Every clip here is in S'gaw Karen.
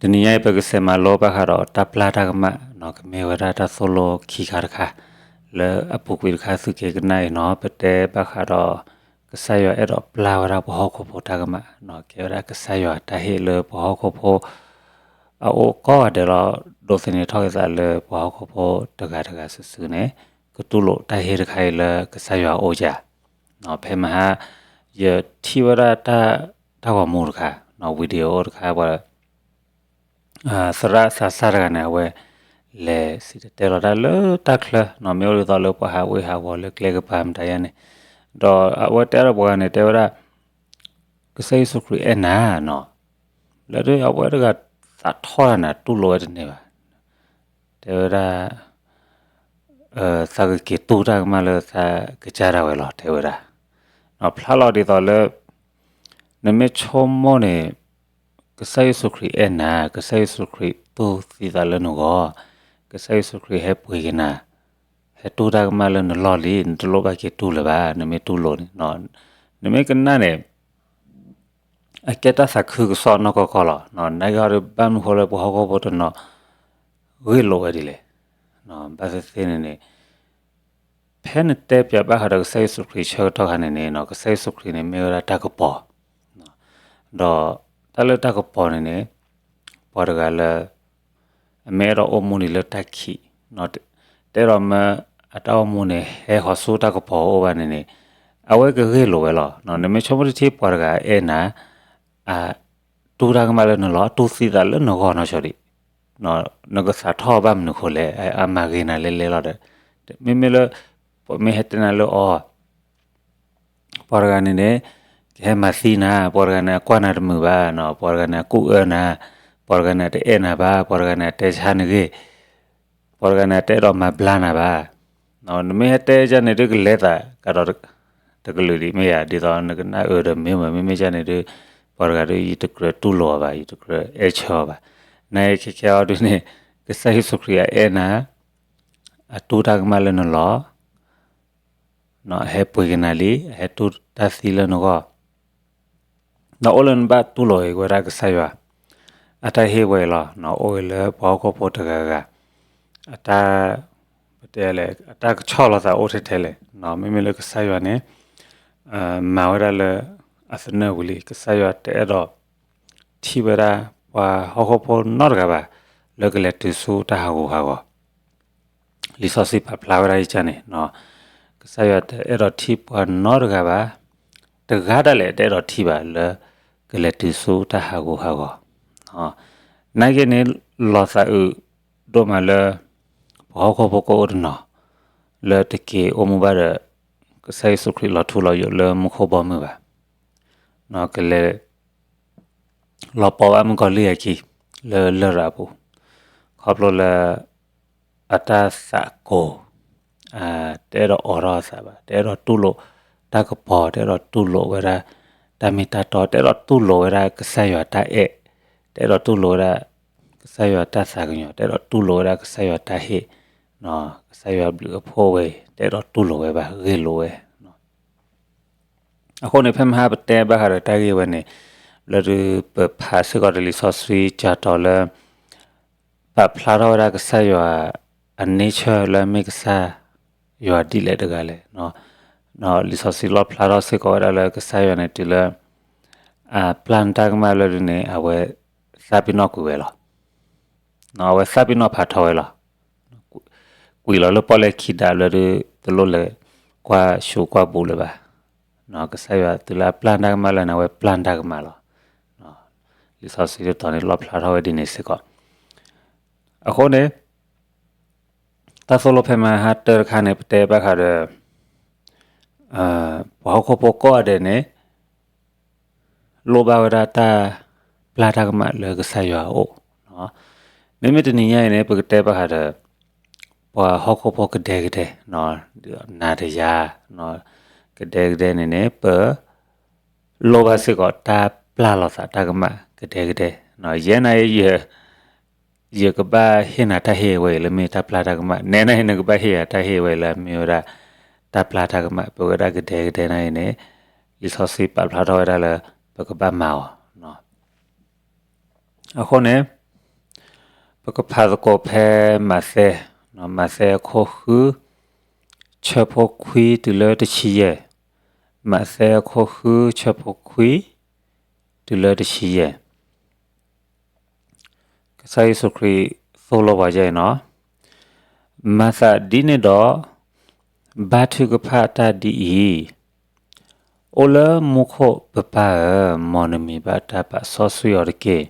တနံၤညါအံၤ ပကစးမၤလိဘၣ်ဃးဒီးတၢ်ပျၢ်တၢ်ကမၣ်နီၤ, ကမ့ၢ်ဝဲဒၣ်တၢ်သိၣ်လိခံခါတခါ, လၢအပူၤကွံာ်တခါသုးက့ၤကနၣ်အံၤနီၤ, ပတဲဘၣ်ဃးဒီး ကစၢ်ယွၤအဲၣ်ဒိးပျၢ်ဝဲဒၣ်ပှၤဟီၣ်ခိၣ်ဖိတၢ်ကမၣ်နီၤ, ကဲဝဲဒၣ်ကစၢ်ယွၤတၢ်ဟ့ၣ်လၢပှၤဟီၣ်ခိၣ်ဖိ အအိၣ်ကိးဂၤဒဲးလီၤ, ဒိးသန့ၤထီၣ်က့ၤသးလၢပှၤဟီၣ်ခိၣ်ဖိတဂၤတဂၤစုာ်စုာ်န့ၣ်, ကတူၢ်လိာ်တၢ်ဟ့ၣ်တခါအံၤလၢကစၢ်ယွၤအအိၣ်ဧါ. ဖဲမဟါ ယထံၣ်ဝဲဒၣ် တၢ်ဂီၤမူတခါ, video အိၣ်တခါ ပှၤ သရၣ်သးစၢ်တဂၤန့ၣ် အဝဲ လဲၤစံၣ်တဲၤတဲလီၤတၢ်လၢတၢ်ချၢနီၤ, မ့ၢ်အိၣ်ဒ်သိးလၢပှၤဟးဝ့ၢ်ဟးဝီၤလၢကျဲကပၤမတၤယါန့ၣ်, ဒီးအဝဲတဲဒီးပှၤဂၤန့ၣ် တဲဝဲဒၣ် ကစၢ်ယ့ၣ်ၡူးခရံာ်အဲၣ်နၤနီၤ, လၢအဝဲတဂၤသးထီၣ်တၢ်န့ၣ် တူၢ်လိာ်ဝဲတန့ၢ်ဘၣ်, တဲဝဲဒၣ် သးကက့ၤတူၢ်တၢ်ကမၣ်လၢသးကစၢ်ဒၣ်ဝဲလီၤ တဲဝဲဒၣ်, ဖျါလီၤဒ်သိးလၢ နမ့ၢ်ဆိကမိၣ်န့ၣ် ကစၢ်ယ့ၣ်ၡူးခရံာ်အဲၣ်နၤ, ကစၢ်ယ့ၣ်ၡူးခရံာ်တူၢ်သံသးလၢနဂီၢ်, ကစၢ်ယ့ၣ်ၡူးခရံာ်ဟဲပှ့ၤက့ၤနၤ, ဟဲတူၢ်တၢ်ကမၣ်လၢနလီၢ်လံ, နတလိၣ်ဘၣ်က့ၤတူၢ်လၢၤဘၣ်, နမ့ၢ်တူၢ်လိာ်န့ၣ်, နမ့ၢ်ကနၣ်န့ၣ် အကဲတၢ်သးခုကစီၣ်နီၢ်ကီၢ်ကီၢ်လီၤ. နာ်က့ဟီဒီး ဘၣ်မနုၤဃိလၢပှၤဟီၣ်ခိၣ်ဖိတနီၤ ဂ့ၢ်လိာ်ဝဲဒ်လဲၣ်. ဘၣ်သ့ၣ်သ့ၣ်န့ၣ်န့ၣ် ဖဲနတဲပၠးဘၣ်ဃးဒီးကစၢ်ယ့ၣ်ၡူးခရံာ်ဆၢကတီၢ်ခါန့ၣ်န့ၣ် ကစၢ်ယ့ၣ်ၡူးခရံာ်န့ၣ် မ့ၢ်ဝဲဒၣ်တၢ်ကပီၤ, ဒီးတၢ်လၢတၢ်ကပီၤန့ၣ်န့ၣ် ပှၤတဂၤလၢ အမ့ၢ်အဲၣ်ဒိးအိၣ်မူဒံးလၢတၢ်ခံး, တအဲၣ်ဒိးမၢအတၢ်အိၣ်မူန့ၣ် ဟဲဟီၤဆူတၢ်ကပီၤအိၣ်ဘၣ်န့ၣ်န့ၣ် အဝဲကဂ့ၢ်လိာ်ဝဲလီၤ. နမ့ၢ်ဆိကမိၣ်တထံၣ်ပှၤတဂၤအဲၣ်နၤ အတူၢ်တၢ်ကမၣ်လၢနလီၢ်, အတူၢ်သံသးလၢနဂီၢ်နီၢ်ဆိဒံး, နကသးထီၣ်ဘၣ်မနုၤဃိလဲၣ်, အမၤဂ့ၤနၤလဲၣ်လဲၣ်လီၤဒီး, မ့မ့ၢ်လၢ ပမ့ၢ်ဟဲတဲနၤလၢအီၤ ပှၤတဂၤန့ၣ်န့ၣ် ကဟဲမၤသံနၤ, ပှၤတဂၤန့ၣ် အကွၢ်နၤတမုာ်ဘၣ်, ပှၤတဂၤန့ၣ် အကူၣ်အၢနၤ, ပှၤတဂၤန့ၣ် တအဲၣ်နၤဘၣ်, ပှၤတဂၤန့ၣ် အတဲဆါနဂ့ၢ်, ပှၤတဂၤန့ၣ် တအဲၣ်ဒိးမၤဘျါနၤဘၣ်. နမ့ၢ်ဟဲတဲဒ်န့ၣ်ဒုး ကလဲၤသးကဒီးတကလုာ်ဒံး, မ့ၢ်ယၤ ဒ်သိးနကနၣ်အၢဒီးမ့ၢ်မး, မ့မ့ၢ်ဒ်န့ၣ်ဒုး ပှၤတဂၤဒုး ယတကြၢးတူၢ်လိာ်အီၤဘၣ်, ယတကြၢးအဲၣ်ဆၢအီၤဘၣ်. နကဲကဲအီၤဒုးန့ၣ် ကစၢ်ယ့ၣ်ၡူးခရံာ်အအဲၣ်နၤ, အတူၢ်တၢ်ကမၣ်လၢနလီၢ် အဟဲပှ့ၤက့ၤနၤလံ, အဟဲတူၢ်တၢ်သံလၢနဂီၢ်, ဒီးအိၣ်လၢနဘၣ်တူၢ်လိာ်က့ၤဝဲဒၣ်ကစၢ်ယွၤ အတၢ်ဟ့ၣ်ဝဲအံၤလီၤ. အိၣ်ဂ့ၤလၢပှၤဟီၣ်ခိၣ်ဖိတဂၤဂၤ အတၢ်, ပတဲလဲၣ်, အတၢ်ကဆီၣ်လီၤသးအိၣ်ထဲထဲလဲၣ်. မ့မ့ၢ်လၢကစၢ်ယွၤန့ၣ် မၤဝဲဒၣ်လၢအသနၢၣ်ဝံၤလံ, ကစၢ်ယွၤတအဲၣ်ဒိးထံၣ်ဝဲဒၣ်ပှၤဟီၣ်ခိၣ်ဖိနီတဂၤဘၣ် လၢကလဲၤတုၤဆူတၢ်ဟးဂူာ်ဟးဂီၤ လံာ်စီဆှံပာ်ဖျါဝဲဒၣ်ယကန့ၣ်, ကစၢ်ယွၤတအဲၣ်ဒိးထံၣ်ပှၤနီတဂၤဘၣ်, တဂၤဒၣ်လဲာ်တအဲၣ်ဒိးထံၣ်ဘၣ်လၢကလဲၤတုၤဆူတၢ်ဟးဂူာ်ဟးဂီၤ. နာ်က့န့ၣ် လီၤသးအုးဒိၣ်မးလၢ ပှၤဟီၣ်ခိၣ်ဖိကအိၣ်တနီၤ လၢတက့ၤအိၣ်မူဘၣ်ဒီး ကစၢ်ယ့ၣ်ၡူးခရံာ်လီၤထူလီၤယိာ်လၢမူခိၣ်ဘီမုၢ်ဘၣ်. ကလဲၤ လီၤပှီၢ်ဘၣ်မုၣ်ကီၤလံၢ်အခံ လၢလရာ်ပူၤ, ခီဖျိလၢ အတၢ်သးကိၤ, တအဲၣ်ဒိးအိးထီၣ်အသးဘၣ်, တအဲၣ်ဒိးတူၢ်လိာ်တၢ်ကပီၤ, တအဲၣ်ဒိးတူၢ်လိာ်ဝဲဒၣ် တၢ်မ့ၢ်တၢ်တီ, တအဲၣ်ဒိးတူၢ်လိာ်ဝဲဒၣ်ကစၢ်ယွၤတၢ်အဲၣ်, တအဲၣ်ဒိးတူၢ်လိာ်ဝဲဒၣ် ကစၢ်ယွၤတၢ်သးကညီၤ, တအဲၣ်ဒိးတူၢ်လိာ်ဝဲဒၣ်ကစၢ်ယွၤတၢ်ဟ့ၣ်, ကစၢ်ယွၤဘျုးအဖှိၣ်ဝဲအံၤ တအဲၣ်ဒိးတူၢ်လိာ်ဝဲဘၣ်, ဂ့ၢ်လိာ်ဝဲ အဃိန့ၣ် ဖဲမဟါပတဲဘၣ်ဃးဒီးတၢ်ဂ့ၢ်ဝဲန့ၣ်, လၢဒုးပဖးစ့ၢ်ကီးတၢ်လံာ်စီဆှံကၠၤတီၤလၢ ပာ်ဖျါထီၣ်ဝဲဒၣ်ကစၢ်ယွၤအ nature လၢအမ့ၢ်ကစၢ်ယွၤဒ်လဲၣ်တဂၤလဲၣ်. လံာ်စီဆှံလီၣ်ဖျါထီၣ်စ့ၢ်ကီးဝဲဒၣ်လၢကစၢ်ယွၤန့ၣ်တုၤလၢ အပျၢ်တၢ်ကမၣ်လၢဒုးန့ၣ် အဝဲသးပ့ၤနီၣ်ကွံာ်ဝဲလီၤ. အဝဲသးပ့ၤနီၣ်ဖးထီဝဲလီၤ. ကွံာ်လီၤလၢပီၣ်လဲၣ်ခံဒါဘျီဒုး တလိၣ်လဲၤကွၢ်ဆူးကွၢ်ဘူးလၢၤဘၣ်. ကစၢ်ယွၤတုၤလၢအပျၢ်တၢ်ကမၣ်လၢန့ၣ် အဝဲပျၢ်တၢ်ကမၣ်လီၤ. လံာ်စီဆှံတတီၤန့ၣ် လီၣ်ဖျါထီၣ်ဝဲဒ်န့ၣ်စ့ၢ်ကီး. အဃိန့ၣ် တၢ်သိၣ်လိဖဲမဟါတၢတခါန့ၣ် ပတဲဘၣ်ဃးဒီး ပှၤဟီၣ်ခိၣ်ဖိကိးဂၤဒဲးန့ၣ် လိၣ်ဘၣ်ဝဲဒၣ်တၢ်ပျၢ်တၢ်ကမၣ်လၢကစၢ်ယွၤအအိၣ်. မ့မ့ၢ်တနံၤညါအံၤန့ၣ် ပကတဲဘၣ်ဃးဒီး ပှၤဟီၣ်ခိၣ်ဖိကဒဲကဒဲ နၤဒီးယၤ ကဒဲကဒဲန့ၣ်န့ၣ် ပလိၣ်ဘၣ်စ့ၢ်ကီးတၢ်ပျၢ်လိာ်သးတၢ်ကမၣ်ကဒဲကဒဲ. ယဲနၤအံၤ ယကဘၣ်ဟ့ၣ်နၤတၢ်ဟ့ၣ်ဝဲအံၤလၢမ့ၢ်တၢ်ပျၢ်တၢ်ကမၣ်, နဲနၤအံၤ နကဘၣ်ဟ့ၣ်ယၤတၢ်ဟ့ၣ်ဝဲအံၤလၢမ့ၢ်ဝဲဒၣ် တၢ်ပျၢ်တၢ်ကမၣ်, ပဝဲဒၣ်ကဒဲကဒဲနၤအံၤန့ၣ် လံာ်စီဆှံပာ်ဖျါထီၣ်ဝဲဒၣ်လၢ ပကဘၣ်မၤအီၤ. အဃိန့ၣ် ပကဖးသကိးဖဲမးသဲ, မးသဲအခိၣ်ဃု, ဆၢဖိခွံတုၤလၢတဆံယဲၢ်, မးသဲအခိၣ်ဃု ဆၢဖိခွံ တုၤလၢတဆံယဲၢ်. ကစၢ်ယ့ၣ်ၡူးခရံာ်သိၣ်လိပှၤယဲၢ်နီၤ, မၤသးဒ်န့ၣ်ဒီး, ဘါထုကဖၣ်တၢ်ဒ်အံၤ, အိၣ်လၢမူခိၣ်ပပၢ်ဧၢ, မ်နမံၤဘၣ်တၢ်ပာ်စီဆှံအီၤတက့ၢ်.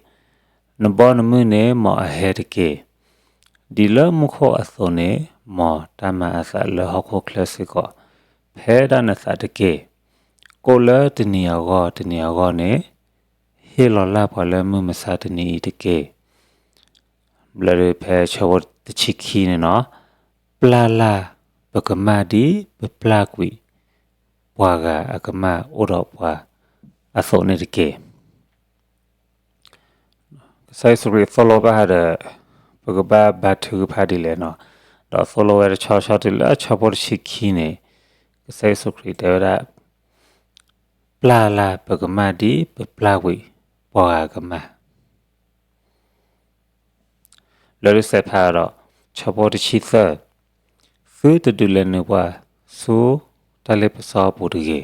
နဘီနမုၢ်န့ၣ် မ်အဟဲတက့ၢ်. ဒ်လၢမူခိၣ်အသိးန့ၣ်, မ်တၢ်မၤအသးလၢဟီၣ်ခိၣ်ချၢစ့ၢ်ကီး, ဖဲဒၣ်နသးတက့ၢ်. ကိၣ်လၢတနံၤအဂီၢ်တနံၤအဂီၢ်န့ၣ်, ဟ့ၣ်လီၤလၢ်ပှၤလၢမုၢ်မဆါတနံၤအံၤတက့ၢ်. ဘျီဒုးဖဲဆၢဖိတဆံခံန့ၣ်နီၤ, ပျၢ်လၢ်ပကမၣ်ဒ်ပပျၢ်ကွံာ်ပှၤဂၤအကမၣ်အိၣ်ဒီးပှၤအသိးန့ၣ်တက့ၢ်. ကစၢ်ယ့ၣ်ၡူးခရံာ်သိၣ်လိဘၣ်ဃးဒီး ပကဘၣ်ဘါထုကဖၣ်ဒ်လဲၣ်နီၤ, ဒီးသိၣ်လိဝဲတဆီဆီတုၤလၢဆၢဖိတဆံခံန့ၣ်, ကစၢ်ယ့ၣ်ၡူးခရံာ်တဲဝဲဒၣ်, ပျၢ်လၢ်ပကမၣ်ဒ်ပပျၢ်ကွံာ်ပှၤဂၤကမၣ် လၢဒုးစဲးဖးဒီး, ဆၢဖိတဆံသၢ, သုတဒုးလဲၤနုာ်ပှၤဆူတၢ်လ့ပစီအပူၤတဂ့ၤ,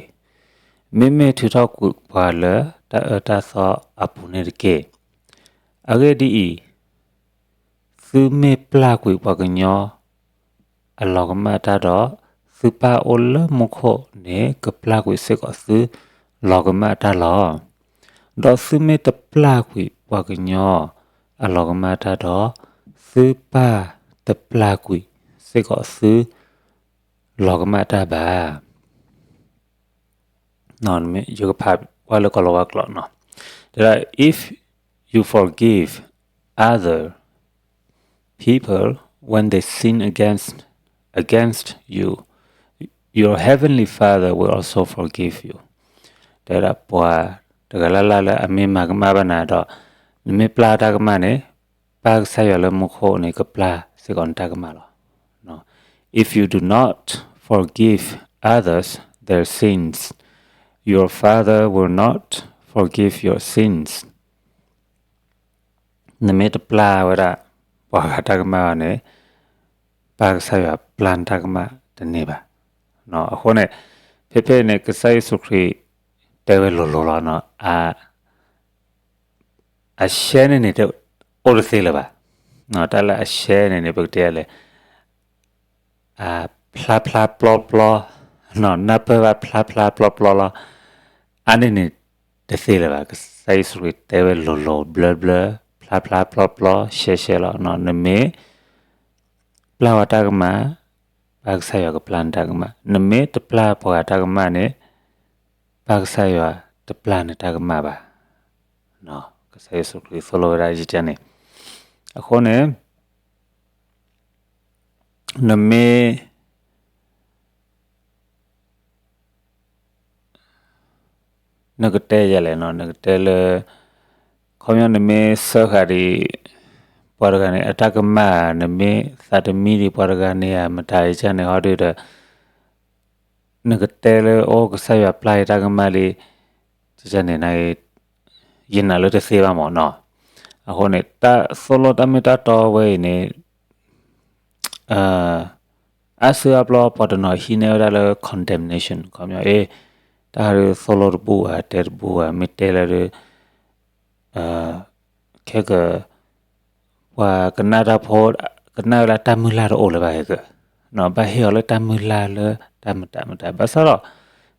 မ့မ့ၢ်ထုးထီၣ်ကွံာ်ပှၤလၢတၢ်အၢတၢ်သီအပူၤန့ၣ်တက့ၢ်. အဂ့ၢ်ဒ်အံၤ, သုမ့ၢ်ပျၢ်ကွံာ်ပှၤကညီအလီၤကမၣ်တၢ်ဒီး, သုပၢ်အိၣ်လၢမူခိၣ်န့ၣ် ကပျၢ်ကွံာ်စ့ၢ်ကီးသုလီၤကမၣ်တၢ်လီၤ. ဒီးသုမ့ၢ်တပျၢ်ကွံာ်ပှၤကညီအလီၤကမၣ်တၢ်ဒီး, သုပၢ်တပျၢ်ကွံာ်စ့ၢ်ကီးသုလီၤကမၣ်တၢ်ဘၣ်. ယကဖးဝဲလၢကီၢ်လီၤဝါကျိာ်နီၤ, တဲဒၣ်, if you forgive other people when they sin against, against you, your heavenly Father will also forgive you. တဲဒၣ်ပှၤတဂၤလၢ်လၢ်လၢအမ့ၢ်မၤကမၣ်ဘၣ်နၤဒီး, နမ့ၢ်ပျၢ်တၢ်ကမၣ်န့ၣ်, ပၢ်ကစၢ်ယွၤလၢမူခိၣ်န့ၣ် ကပျၢ်စ့ၢ်ကီးနတၢ်ကမၣ်လီၤ. If you do not forgive others their sins, your Father will not forgive your sins. နမ့ၢ်တပျၢ်ဝဲဒၣ်ပှၤဂၤတၢ်ကမၣ်ဘၣ်န့ၣ်, ပၢ်ကစၢ်ယွၤပျၢ်နတၢ်ကမၣ်တန့ၢ်ဘၣ်. အဃိန့ၣ်, ဖဲဖဲန့ၣ် ကစၢ်ယ့ၣ်ၡူးခရံာ်တဲဝဲလိၤလိၤလီၤ. အရှဲန့ၣ်န့ၣ် အိၣ်တသ့လၢၤဘၣ်. တၢ်လၢအရှဲန့ၣ်န့ၣ် ပကတဲလဲၣ်, ဖျါဖျါပျီပျီ, နၢ်ပၢၢ်ဘၣ်ဖျါဖျါပျီပျီလီၤ. အါန့ၢ်န့ၣ်တသ့လၢၤဘၣ်. ကစၢ်ယ့ၣ်ၡူးခရံာ်တဲဝဲလိၤလိၤဘျၢဘျၢ, ဖျါဖျါပျီပျီ, ရှဲရှဲလီၤ. နမ့ၢ်ပျၢ်ဝဲတၢ်ကမၣ်, ပၢ်ကစၢ်ယွၤကပျၢ်နတၢ်ကမၣ်. နမ့ၢ်တပျၢ်ပှၤဂၤတၢ်ကမၣ်န့ၣ်, ပၢ်ကစၢ်ယွၤတပျၢ်နတၢ်ကမၣ်ဘၣ်. ကစၢ်ယ့ၣ်ၡူးခရံာ်သိၣ်လိဝဲဒၣ်ယကန့ၣ်, အဃိန့ၣ်, နမ့ၢ်, နကတဲယၤလဲၣ်နီၤ, နကတဲလၢ, ခီပညီနမ့ၢ်စၢဃာ်ဒံး, ပှၤတဂၤန့ၣ် အတၢ်ကမၣ်, နမ့ၢ်သးတမံဒံးပှၤတဂၤန့ၣ်ဧါ, မတၤယကန့ၣ်ဟီဒုဒီး, နကတဲလၢအိၣ်ကစၢ်ယွၤပျၢ်ယတၢ်ကမၣ်လံ, န့ၣ်, ယနာ်လၢတသ့ဘၣ်မၢ်နီၤ. အဃိန့ၣ် တၢ်သိၣ်လိတၢ်မ့ၢ်တၢ်တီဝဲအံၤန့ၣ်, အါစုအါဘျီပှၤတနီၤဟံးန့ၢ်ဝဲဒၣ်လၢ condemnation ခီပညီ, အ့, တၢ်ဒုးသိၣ်လိတဘူၣ်ဘၣ်, တဲတဘူၣ်ဘၣ်, မ့ၢ်တဲလၢဒုး, ခဲက, ပှၤကနၣ်တၢ်ဖိ, ကနၣ်ဝဲဒၣ်တၢ်မုၢ်လၢ်တအိၣ်လၢၤဘၣ်ဟဲက, ဘၣ်ဟ့ၣ်အီၤလၢတၢ်မုၢ်လၢ်လၢတၢ်မတၤမတၤ, ဘၣ်ဆၣ်ဒီး,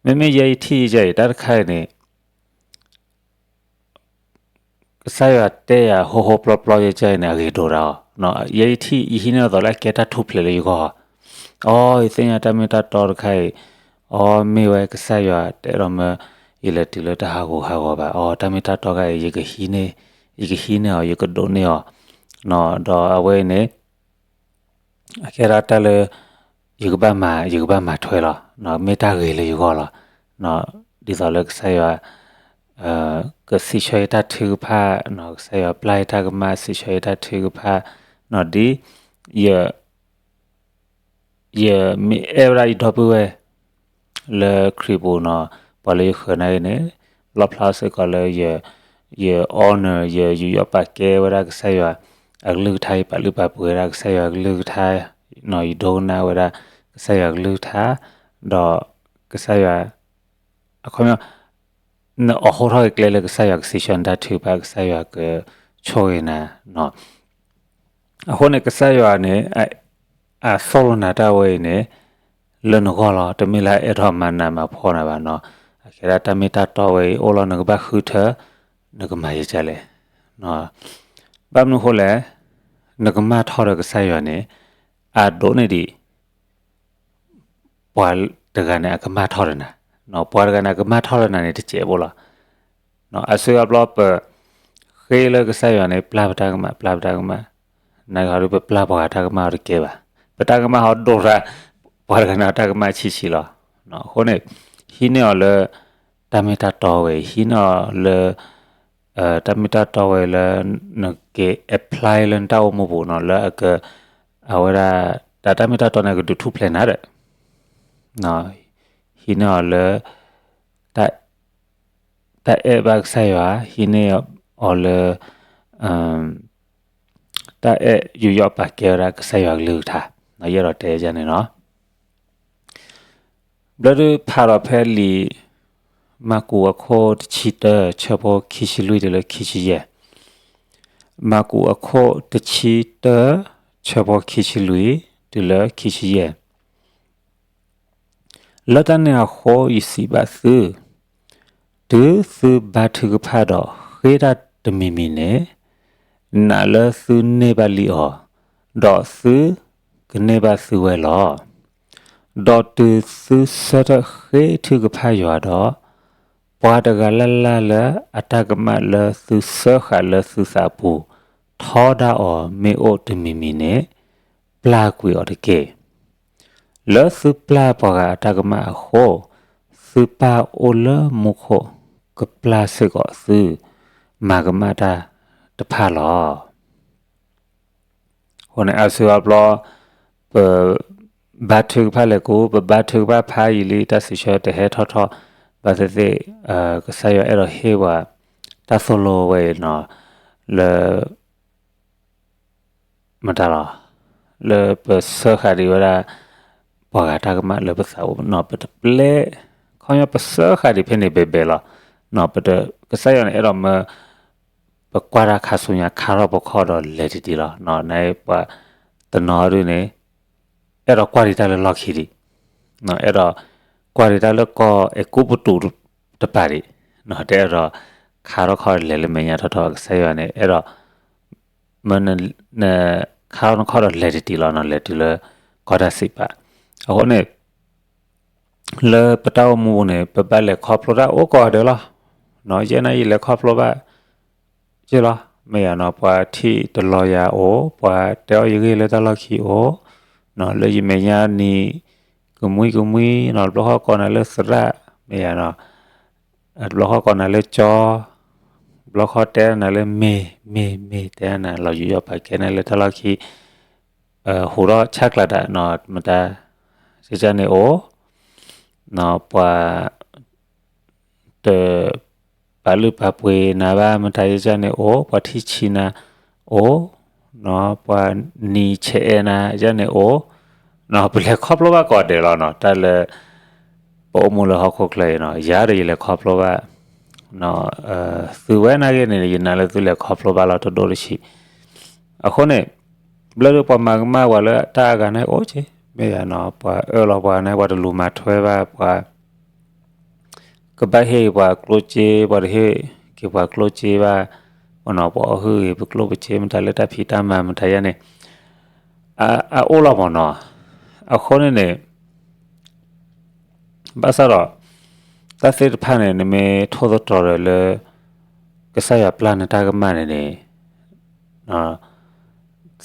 မ့မ့ၢ်ယဲယထံၣ်ယဲအံၤ တၢ်တခါအံၤန့ၣ် ကစၢ်ယွၤတဲယၤဟိဟိပျီပျီယဲကန့ၣ် အဂ့ၤဒိၣ်ဒၣ်အီၤ, ယဲယထံၣ်ယဟံးန့ၢ်အသိးလၢအကဲတၢ်ထူၣ်ဖျဲးလၢယဂီၢ်, အိ ယသ့ၣ်ညါတၢ်မ့ၢ်တၢ်တီတခါအံၤ, အိ မ့ၢ်ဝဲကစၢ်ယွၤတဲဒီးမၢ, ယလဲၤတုၤလၢတၢ်ဟးဂူာ်ဟးဂီၤဘၣ်, အိ တၢ်မ့ၢ်တၢ်တီတခါအံၤ ယကဟံးန့ၢ်အီၤ ယကဒိးန့ၢ်အီၤ, ဒီးအဝဲအံၤန့ၣ် အကဲဒၣ်တၢ်လၢ ယကဘၣ်မၤ, ယကဘၣ်မၤထွဲလီၤ, မ့ၢ်တၢ်ဂ့ၤလၢယဂီၢ်လီၤ, ဒ်သိးလၢကစၢ်ယွၤ ကစံးဆၢယတၢ်ထုကဖၣ်, ကစၢ်ယွၤပျၢ်ယတၢ်ကမၣ် စံးဆၢယတၢ်ထုကဖၣ်, ဒ် ယ ယမ့ၢ်အဲၣ်ဝဲဒၣ်ယဒီပုၢ်ဝဲၢ် လၢခရံာ်ပူၤနီၤ, ပှၤလၢယဃၢၤနာ်က့န့ၣ်, လီၣ်ဖျါစ့ၢ်ကီးလၢယ ယ honor ယယူးယီၣ်ပာ်ကဲဝဲဒၣ်ကစၢ်ယွၤ, အကလုၢ်ကထါ ယပာ်လုၢ်ပာ်ပှ့ၤဝဲဒၣ်ကစၢ်ယွၤအကလုၢ်ကထါ, ယဒိကနၣ်ဝဲဒၣ်ကစၢ်ယွၤအကလုၢ်ကထါ, ဒီးကစၢ်ယွၤ အခီပညီ နအိးထီၣ်က့ၤကျဲလၢကစၢ်ယွၤကစံးဆၢနတၢ်ထုကဖၣ် ကစၢ်ယွၤကဆိၣ်ဂ့ၤနၤ, အဃိန့ၣ် ကစၢ်ယွၤန့ၣ် အသိၣ်လိနၤတၢ်ဝဲအံၤန့ၣ် လၢနဂီၢ်လီၤ. တမ့ၢ်လၢအအဲၣ်ဒိးမၤနးမၤဖှီၣ်နၤဘၣ်နီၤ. အကဲဒၣ်တၢ်မ့ၢ်တၢ်တီဝဲအံၤအိၣ်လီၤ နကဘၣ်ဃုထၢ, နကမၤယကလဲၣ်. ဘၣ်မနုၤအဃိလဲၣ်, နကမၢ်ထီၣ်ဒီးကစၢ်ယွၤန့ၣ် အဒိးန့ၢ်ဒံး ပှၤတဂၤန့ၣ် အကမၢ်ထီၣ်ဒီးနၤ, ပှၤတဂၤန့ၣ် အကမၢ်ထီၣ်ဒီးနၤန့ၣ်တစဲးဖိလီၤ. အါစုအါဘျီပ ဃ့လၢကစၢ်ယွၤန့ၣ် ပျၢ်ပတၢ်ကမၣ်, ပျၢ်ပတၢ်ကမၣ်, နာ်က့ဟီဒုး ပပျၢ်ပှၤဂၤတၢ်ကမၣ်အီၤတကဲဘၣ်. ပတၢ်ကမၣ်ဟီဒိၣ်တၢ် ပှၤတဂၤန့ၣ်အတၢ်ကမၣ်ဆံးဆံးလီၤ. အဃိန့ၣ် ဟံးန့ၢ်အီၤလၢ တၢ်မ့ၢ်တၢ်တီဝဲအံၤ, ဟံးန့ၢ်အီၤလၢ တၢ်မ့ၢ်တၢ်တီဝဲလၢ နက့ၤ apply လၢနတၢ်အိၣ်မူပူၤနီၤ, လၢအက အဝဲဒၣ် တၢ် တၢ်မ့ၢ်တၢ်တီန့ၣ် အကဒုးထူၣ်ဖျဲးနၤဒီး ဟံးန့ၢ်အီၤလၢ တၢ်အဲၣ်ဘၣ်ကစၢ်ယွၤ, ဟံးန့ၢ်အီၤလၢ တၢ်အဲၣ်ယူးယီၣ်ပာ်ကဲဝဲဒၣ်ကစၢ်ယွၤကလုၢ်ကထါ, ယအဲၣ်ဒိးတဲဒ်န့ၣ်လီၤ. ဘျီဒုးဖးဒီးဖဲလံာ်မၢ်ကူးအခိၣ်တဆံတၢ ဆၢဖိခံဆံလွံၢ်တုၤလၢခံဆံယဲၢ်, မၢ်ကူးအခိၣ်တဆံတၢ ဆၢဖိခံဆံလွံၢ်တုၤလၢခံဆံယဲၢ်. လၢတၢ်န့ၣ်အဃိ ယစံးဘၣ်သု, တုၤသုဘါထုကဖၣ်ဒီးဃ့တၢ်တမံၤမံၤန့ၣ်, နာ်လၢသုန့ၢ်ဘၣ်လံအီၤ, ဒီးသုကန့ၢ်ဘၣ်သုဝဲလီၤ. ဒီးတုၤသုဆၢထၢၣ်ဃ့ထုကဖၣ်ယွၤဒီး, ပှၤတဂၤလၢ်လၢ်လၢအတၢ်ကမၣ်လၢသုစၢဃာ်လၢသုသးအပူၤ ထီဒါအီၤမ့ၢ်အိၣ်တမံၤမံၤန့ၣ်, ပျၢ်ကွံာ်အီၤတက့ၢ်. လၢသုပျၢ်ပှၤဂၤအတၢ်ကမၣ်အဃိ, သုပၢ်အိၣ်လၢမူခိၣ်ကပျၢ်စ့ၢ်ကီးသု မၤကမၣ်တၢ်တဖၣ်လီၤ. အဃိန့ၣ် အါစုအါဘျီ ပဘါထုကဖၣ်လဲၤကူ, ပဘါထုကဖၣ်ဖးယံာ်လံ တၢ်စံးဆၢတဟဲထီၣ်ထီၣ်, ဘၣ်သ့ၣ်သ့ၣ် ကစၢ်ယွၤအဲၣ်ဒိးဟ့ၣ်ပှၤ တၢ်သိၣ်လိဝဲအံၤနီၤ, လၢ မတၤလီၤ, လၢပစၢဃာ်ဒံးဝဲဒၣ် ပှၤဂၤတၢ်ကမၣ်လၢပသးပူၤနီၤ, ပတပျဲ, ခီပညီပစၢဃာ်ဒံးဖဲန့ၣ်ဘဲဘဲလီၤ. ပတ, ကစၢ်ယွၤန့ၣ်အဲၣ်ဒိးမၢ ပကွၢ်တၢ်ခါဆူညါ ခါထီၣ်ပခီၣ်ဒီးလဲၤတံၢ်တံၢ်လီၤ. နပှၤတနီၤဒုန့ၣ် အဲၣ်ဒိးကွၢ်ဒံးတၢ်လၢလီၢ်ခံဒံး, အဲၣ်ဒိးကွၢ်ဒံးတၢ်လၢကီၢ်အဲၤကူပတူးတပၤဒံး, တအဲၣ်ဒိးခါထီၣ်ခီၣ်လဲၤလၢမဲာ်ညါထီၣ်ထီၣ်. ကစၢ်ယွၤန့ၣ် အဲၣ်ဒိး မၢနခါထီၣ်နခီၣ်ဒီးလဲၤတံၢ်တံၢ်လီၤနီၤ, လဲၤတုၤလၢကီၢ်တၢ်စံးပာ်. အဃိန့ၣ် လၢပတၢ်အိၣ်မူပူၤန့ၣ် ပဘၣ်လဲၤခီဖျိတၢ်အိၣ်ကိးဂၤဒဲးလီၤ. ယဲၢ်နၤယလဲၤခီဖျိဘၣ် က့လီၤ, မ့ၢ်ယၤနီၤ, ပှၤထံၣ်တလီၤယၤအိၣ်, ပှၤတဲအီၣ်ယဂ့ၢ်လၢတၢ်လီၢ်ခံအိၣ်, လၢယမဲာ်ညါနံၤ ကမှံကမှံနီၤ, တဘျီဃီကိးနၤလၢသရၣ်, မ့ၢ်ယၤနီၤ, တဘျီဃီကိးနၤလၢကၠီ, တဘျီဃီတဲနၤလၢမ့ၢ်, မ့ၢ်, မ့ၢ်, တဲနၤလီၤယူးယီၣ်ပာ်ကဲနၤလၢတၢ်လီၢ်ခံ, ဟူးထီၣ်ဆၣ်ကျၤတၢ်နီၤ, မတၤ ကန့ၣ်အိၣ်, ပှၤ တ ပာ်လုၢ်ပာ်ပှ့ၤနၤဘၣ် မတၤယကန့ၣ်အိၣ်, ပှၤထံၣ်ဆံးနၤအိၣ်, ပှၤနံၤဆဲးအဲၣ်နၤယကန့ၣ်အိၣ်, ပလဲၤခီဖျိဘၣ်ကိးဂၤဒဲးလီၤနီၤ, တၢ်လၢ ပအိၣ်မူလၢဟီၣ်ခိၣ်ချၢအံၤနီၤ, ယၤဒီးယလဲၤခီဖျိဘၣ်, သုဝဲနာ်က့န့ၣ် ယနာ်လၢသုလဲၤခီဖျိဘၣ်လီၤတဒိၣ်တဆံး, အဃိန့ၣ် ဘျီဒုးပှၤမၤကမၣ်ပှၤလၢတၢ်အဂၤန့ၣ်အိၣ်က့, မ့ၢ်ယၤနီၤ, ပှၤအၢၣ်လီၤပှၤန့ၣ် ပှၤတလူၤမၤထွဲဘၣ်ပှၤ ကဘၣ်ဟ့ၣ်ပှၤကျိၣ်စ့, ပှၤတဟ့ၣ်က့ၤပှၤကျိၣ်စ့ဘၣ်, ပှၤအီၣ်ဟုၣ်ဂ့ၤ ပကျိၣ်ပစ့ မတၤလၢတၢ်ဖံးတၢ်မၤမတၤယၤန့ၣ်, အအိၣ်လီၤမၢ်နီၤ, အဃိန့ၣ်န့ၣ် ဘၣ်ဆၣ်ဒီး တၢ်သ့ၣ်တဖၣ်န့ၣ် နမ့ၢ်ထိၣ်သတြီၤဒီးလၢ ကစၢ်ယွၤပျၢ်နတၢ်ကမၣ်န့ၣ်န့ၣ်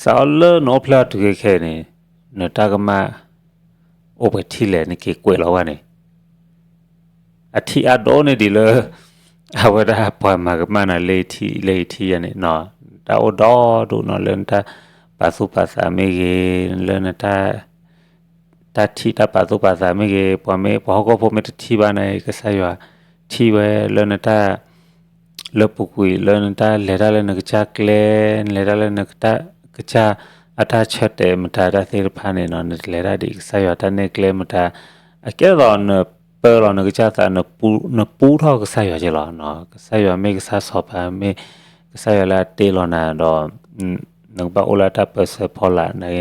စးထီၣ်လၢနအိၣ်ဖျဲၣ်အီၤတုၤခဲခဲအံၤန့ၣ် နတၢ်ကမၣ် အိၣ်ပှဲၤထံၣ်လဲၣ် နက့ၤကွဲးလီၤဝဲန့ၣ် အထံၣ်အါဒိၣ်န့ၢ်ဒံးလၢ အဝဲဒၣ်ပှၤမၤကမၣ်နၤလၢယထံၣ်လၢယထံၣ်ယၤန့ၣ် တၢ်အိၣ်ဒီဒူၣ်နီၤ လၢနတၢ်ပာ်သူၣ်ပာ်သးမ့ၢ်ဂ့ၤ, လၢနတၢ် တၢ်ထံၣ်တၢ်ပာ်သူၣ်ပာ်သးမ့ၢ်ဂ့ၤ, ပှၤမ့ၢ်ပှၤဟီၣ်ခိၣ်ဖိမ့ၢ်တထံၣ်ဘၣ်န့ၣ် ကစၢ်ယွၤထံၣ်ဝဲလၢနတၢ် လၢပူၤကွံာ်လၢနတၢ်လဲၤတၢ်လၢနကစၢ်ကျဲ, နလဲၤတၢ်လၢနကစၢ်အတၢ်ဆၢတဲာ်မတၤတၢ်သ့ၣ်တဖၣ်န့ၣ်နီၤ, နတလဲၤတၢ်ဒ်ကစၢ်ယွၤတၢ်နဲၣ်ကျဲမတၤ, အကဲသိးနပၢလီၤနကစၢ်သး, နပူထီၣ်ကစၢ်ယွၤက့လီၤ. ကစၢ်ယွၤမ့ၢ်ကစၢ်စီၤပၤ, မ့ၢ်ကစၢ်ယွၤလၢအတ့လီၤနၤဒီး နကဘၣ်အိၣ်လၢတၢ်ပၢဆှၢဖီလာ်န့ၣ်,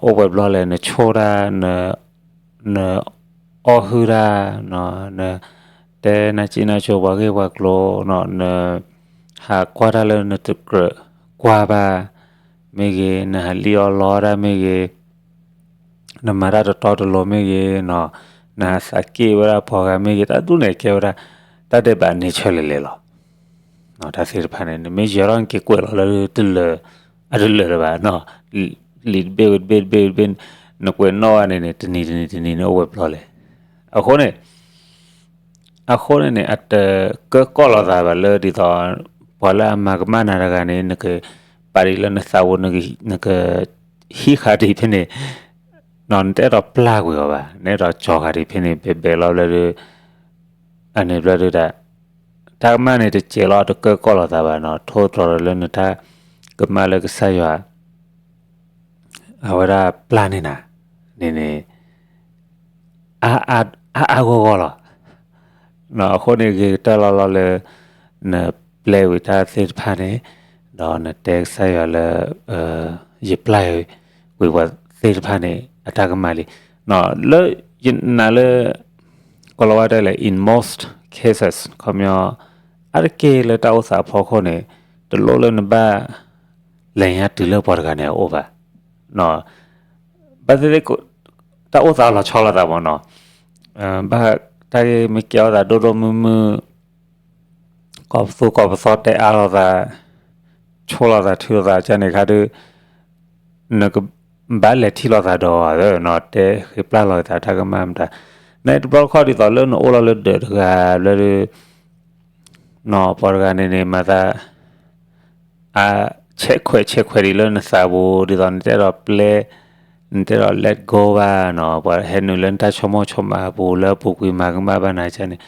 အိၣ်ဝဲဘျီလဲၣ် နဆိၣ်တၢ်, နအီၣ်ဟုၣ်တၢ်, နတဲနၤစံၣ်နၤစိၤပှၤဂ့ၢ်ပှၤကျိၤ, နဟးကွၢ်တၢ်လၢနတကြၢးကွၢ်ဘၣ်မ့ၢ်ဂ့ၤ, နဟးလံၣ်အီၣ်လီတၢ်မ့ၢ်ဂ့ၤ, နမၤတၢ်တတီတလိၤမ့ၢ်ဂ့ၤ, နဟးသးက့ၢ်ဝဲဒၣ်ပှၤဂၤမ့ၢ်ဂ့ၤ, တၢ်ဒ်န့ၣ်ကဲဝဲဒၣ် တၢ်ဒဲးဘးန့ဆၢလဲၤလဲၤလီၤ. တၢ်သ့ၣ်တဖၣ်န့ၣ် နမ့ၢ်ယၢၤထီၣ်နက့ၤကွဲးလီၤလၢတလၢာ်, အတလၢာ်လၢၤဘၣ်, လံာ်တဘ့ၣ်ဝံၤတဘ့ၣ်တဘ့ၣ်တဘ့ၣ်, နကွဲးနီၣ်ဝဲန့ၣ်န့ၣ် တနံၤတနံၤတနံၤန့ၣ်အိၣ်ဝဲဘျီလဲၣ်. အဃိန့ၣ် အဃိန့ၣ်န့ၣ် အတကၢကီၢ်လိာ်သးဘၣ်လၢဒ်သိး ပှၤလၢအမၤကမၣ်နၤတဂၤန့ၣ် နကပာ်ဒံးလၢနသးပူၤ, နကဟံးဃာ်ဒံးဖဲန့ၣ်, နတအဲၣ်ဒိးပျၢ်ကွံာ်အီၤဘၣ်, နအဲၣ်ဒိးကၠီၤဃာ်ဒံးဖဲန့ၣ် ဘဲဘဲလီၤဘျၢဒု, အန့ၣ်ဘျၢဒုဒၣ်, တၢ်ကမၣ်န့ၣ်တစဲးလီၤ တကၢကီၢ်လိာ်သးဘၣ်နီၤ, ထိၣ်သတြီၤဒီးလၢနတၢ်ကမၣ်လၢကစၢ်ယွၤ အဝဲဒၣ်ပျၢ်န့ၢ်နၤန့ၣ်န့ၣ် အါအါဂီၢ်ဂီၢ်လီၤ. အဃိန့ၣ်ဂ့ၤကတၢၢ်လီၤလီၤလၢ နပျဲဝံၤတၢ်သ့ၣ်တဖၣ်န့ၣ်, ဒီးနတဲကစၢ်ယွၤလၢ ယပျၢ်ဝံၤပှၤသ့ၣ်တဖၣ်န့ၣ် အတၢ်ကမၣ်လံ. လၢယနာ်လၢ ကိၤလၤဝါတဲလဲၣ် in most cases ခီပညီ အါတက့ၢ်လၢတၢ်အိၣ်သးအဖီခိၣ်န့ၣ် တလိၣ်လၢနဘၣ် လဲၤညါတုၤလၢပှၤတဂၤန့ၣ်အအိၣ်ဘၣ်. ဘၣ်သ့ၣ်သ့ၣ် တၢ်အိၣ်သးလီၤဆီလိာ်သးမ့ၢ်နီၤ, ဘၣ်တၢ်ဂ့ၢ်မ့ၢ်ကဲထီၣ်သးဒိၣ်ဒိၣ်မုၢ်မုၢ် ကိးပသူကိးပသီတဲအါလိာ်သး, ဆိၣ်လိာ်သးထုးလိာ်သးကန့ၣ်ခါဒုး နကဘၣ်လဲၤထံၣ်လိာ်သးဒီးအီၤနီၤ, တဲဃ့ပျၢ်လိာ်သးတၢ်ကမၣ်မတၤ, နတဘျီတခီၣ်ဒ်သိးလၢနအိၣ်လီၤလၢဒၢးတဂၤဘျၢဒုး နီၤ ပှၤတဂၤန့ၣ်န့ၣ် မၤသး အဆဲးခွဲးဆဲးခွဲးဒံးလၢနသးပူၤ ဒ်သိးနတအဲၣ်ဒိးပျဲ, နတအဲၣ်ဒိး let go ဘၣ်နီၤ, ပှၤဟဲနုာ်လၢနတၢ်ဆိကမိၣ်ဆိကမးအပူၤ လၢအပူၤကွံာ်မၤကမၣ်ဘၣ်နၤကန့ၣ်,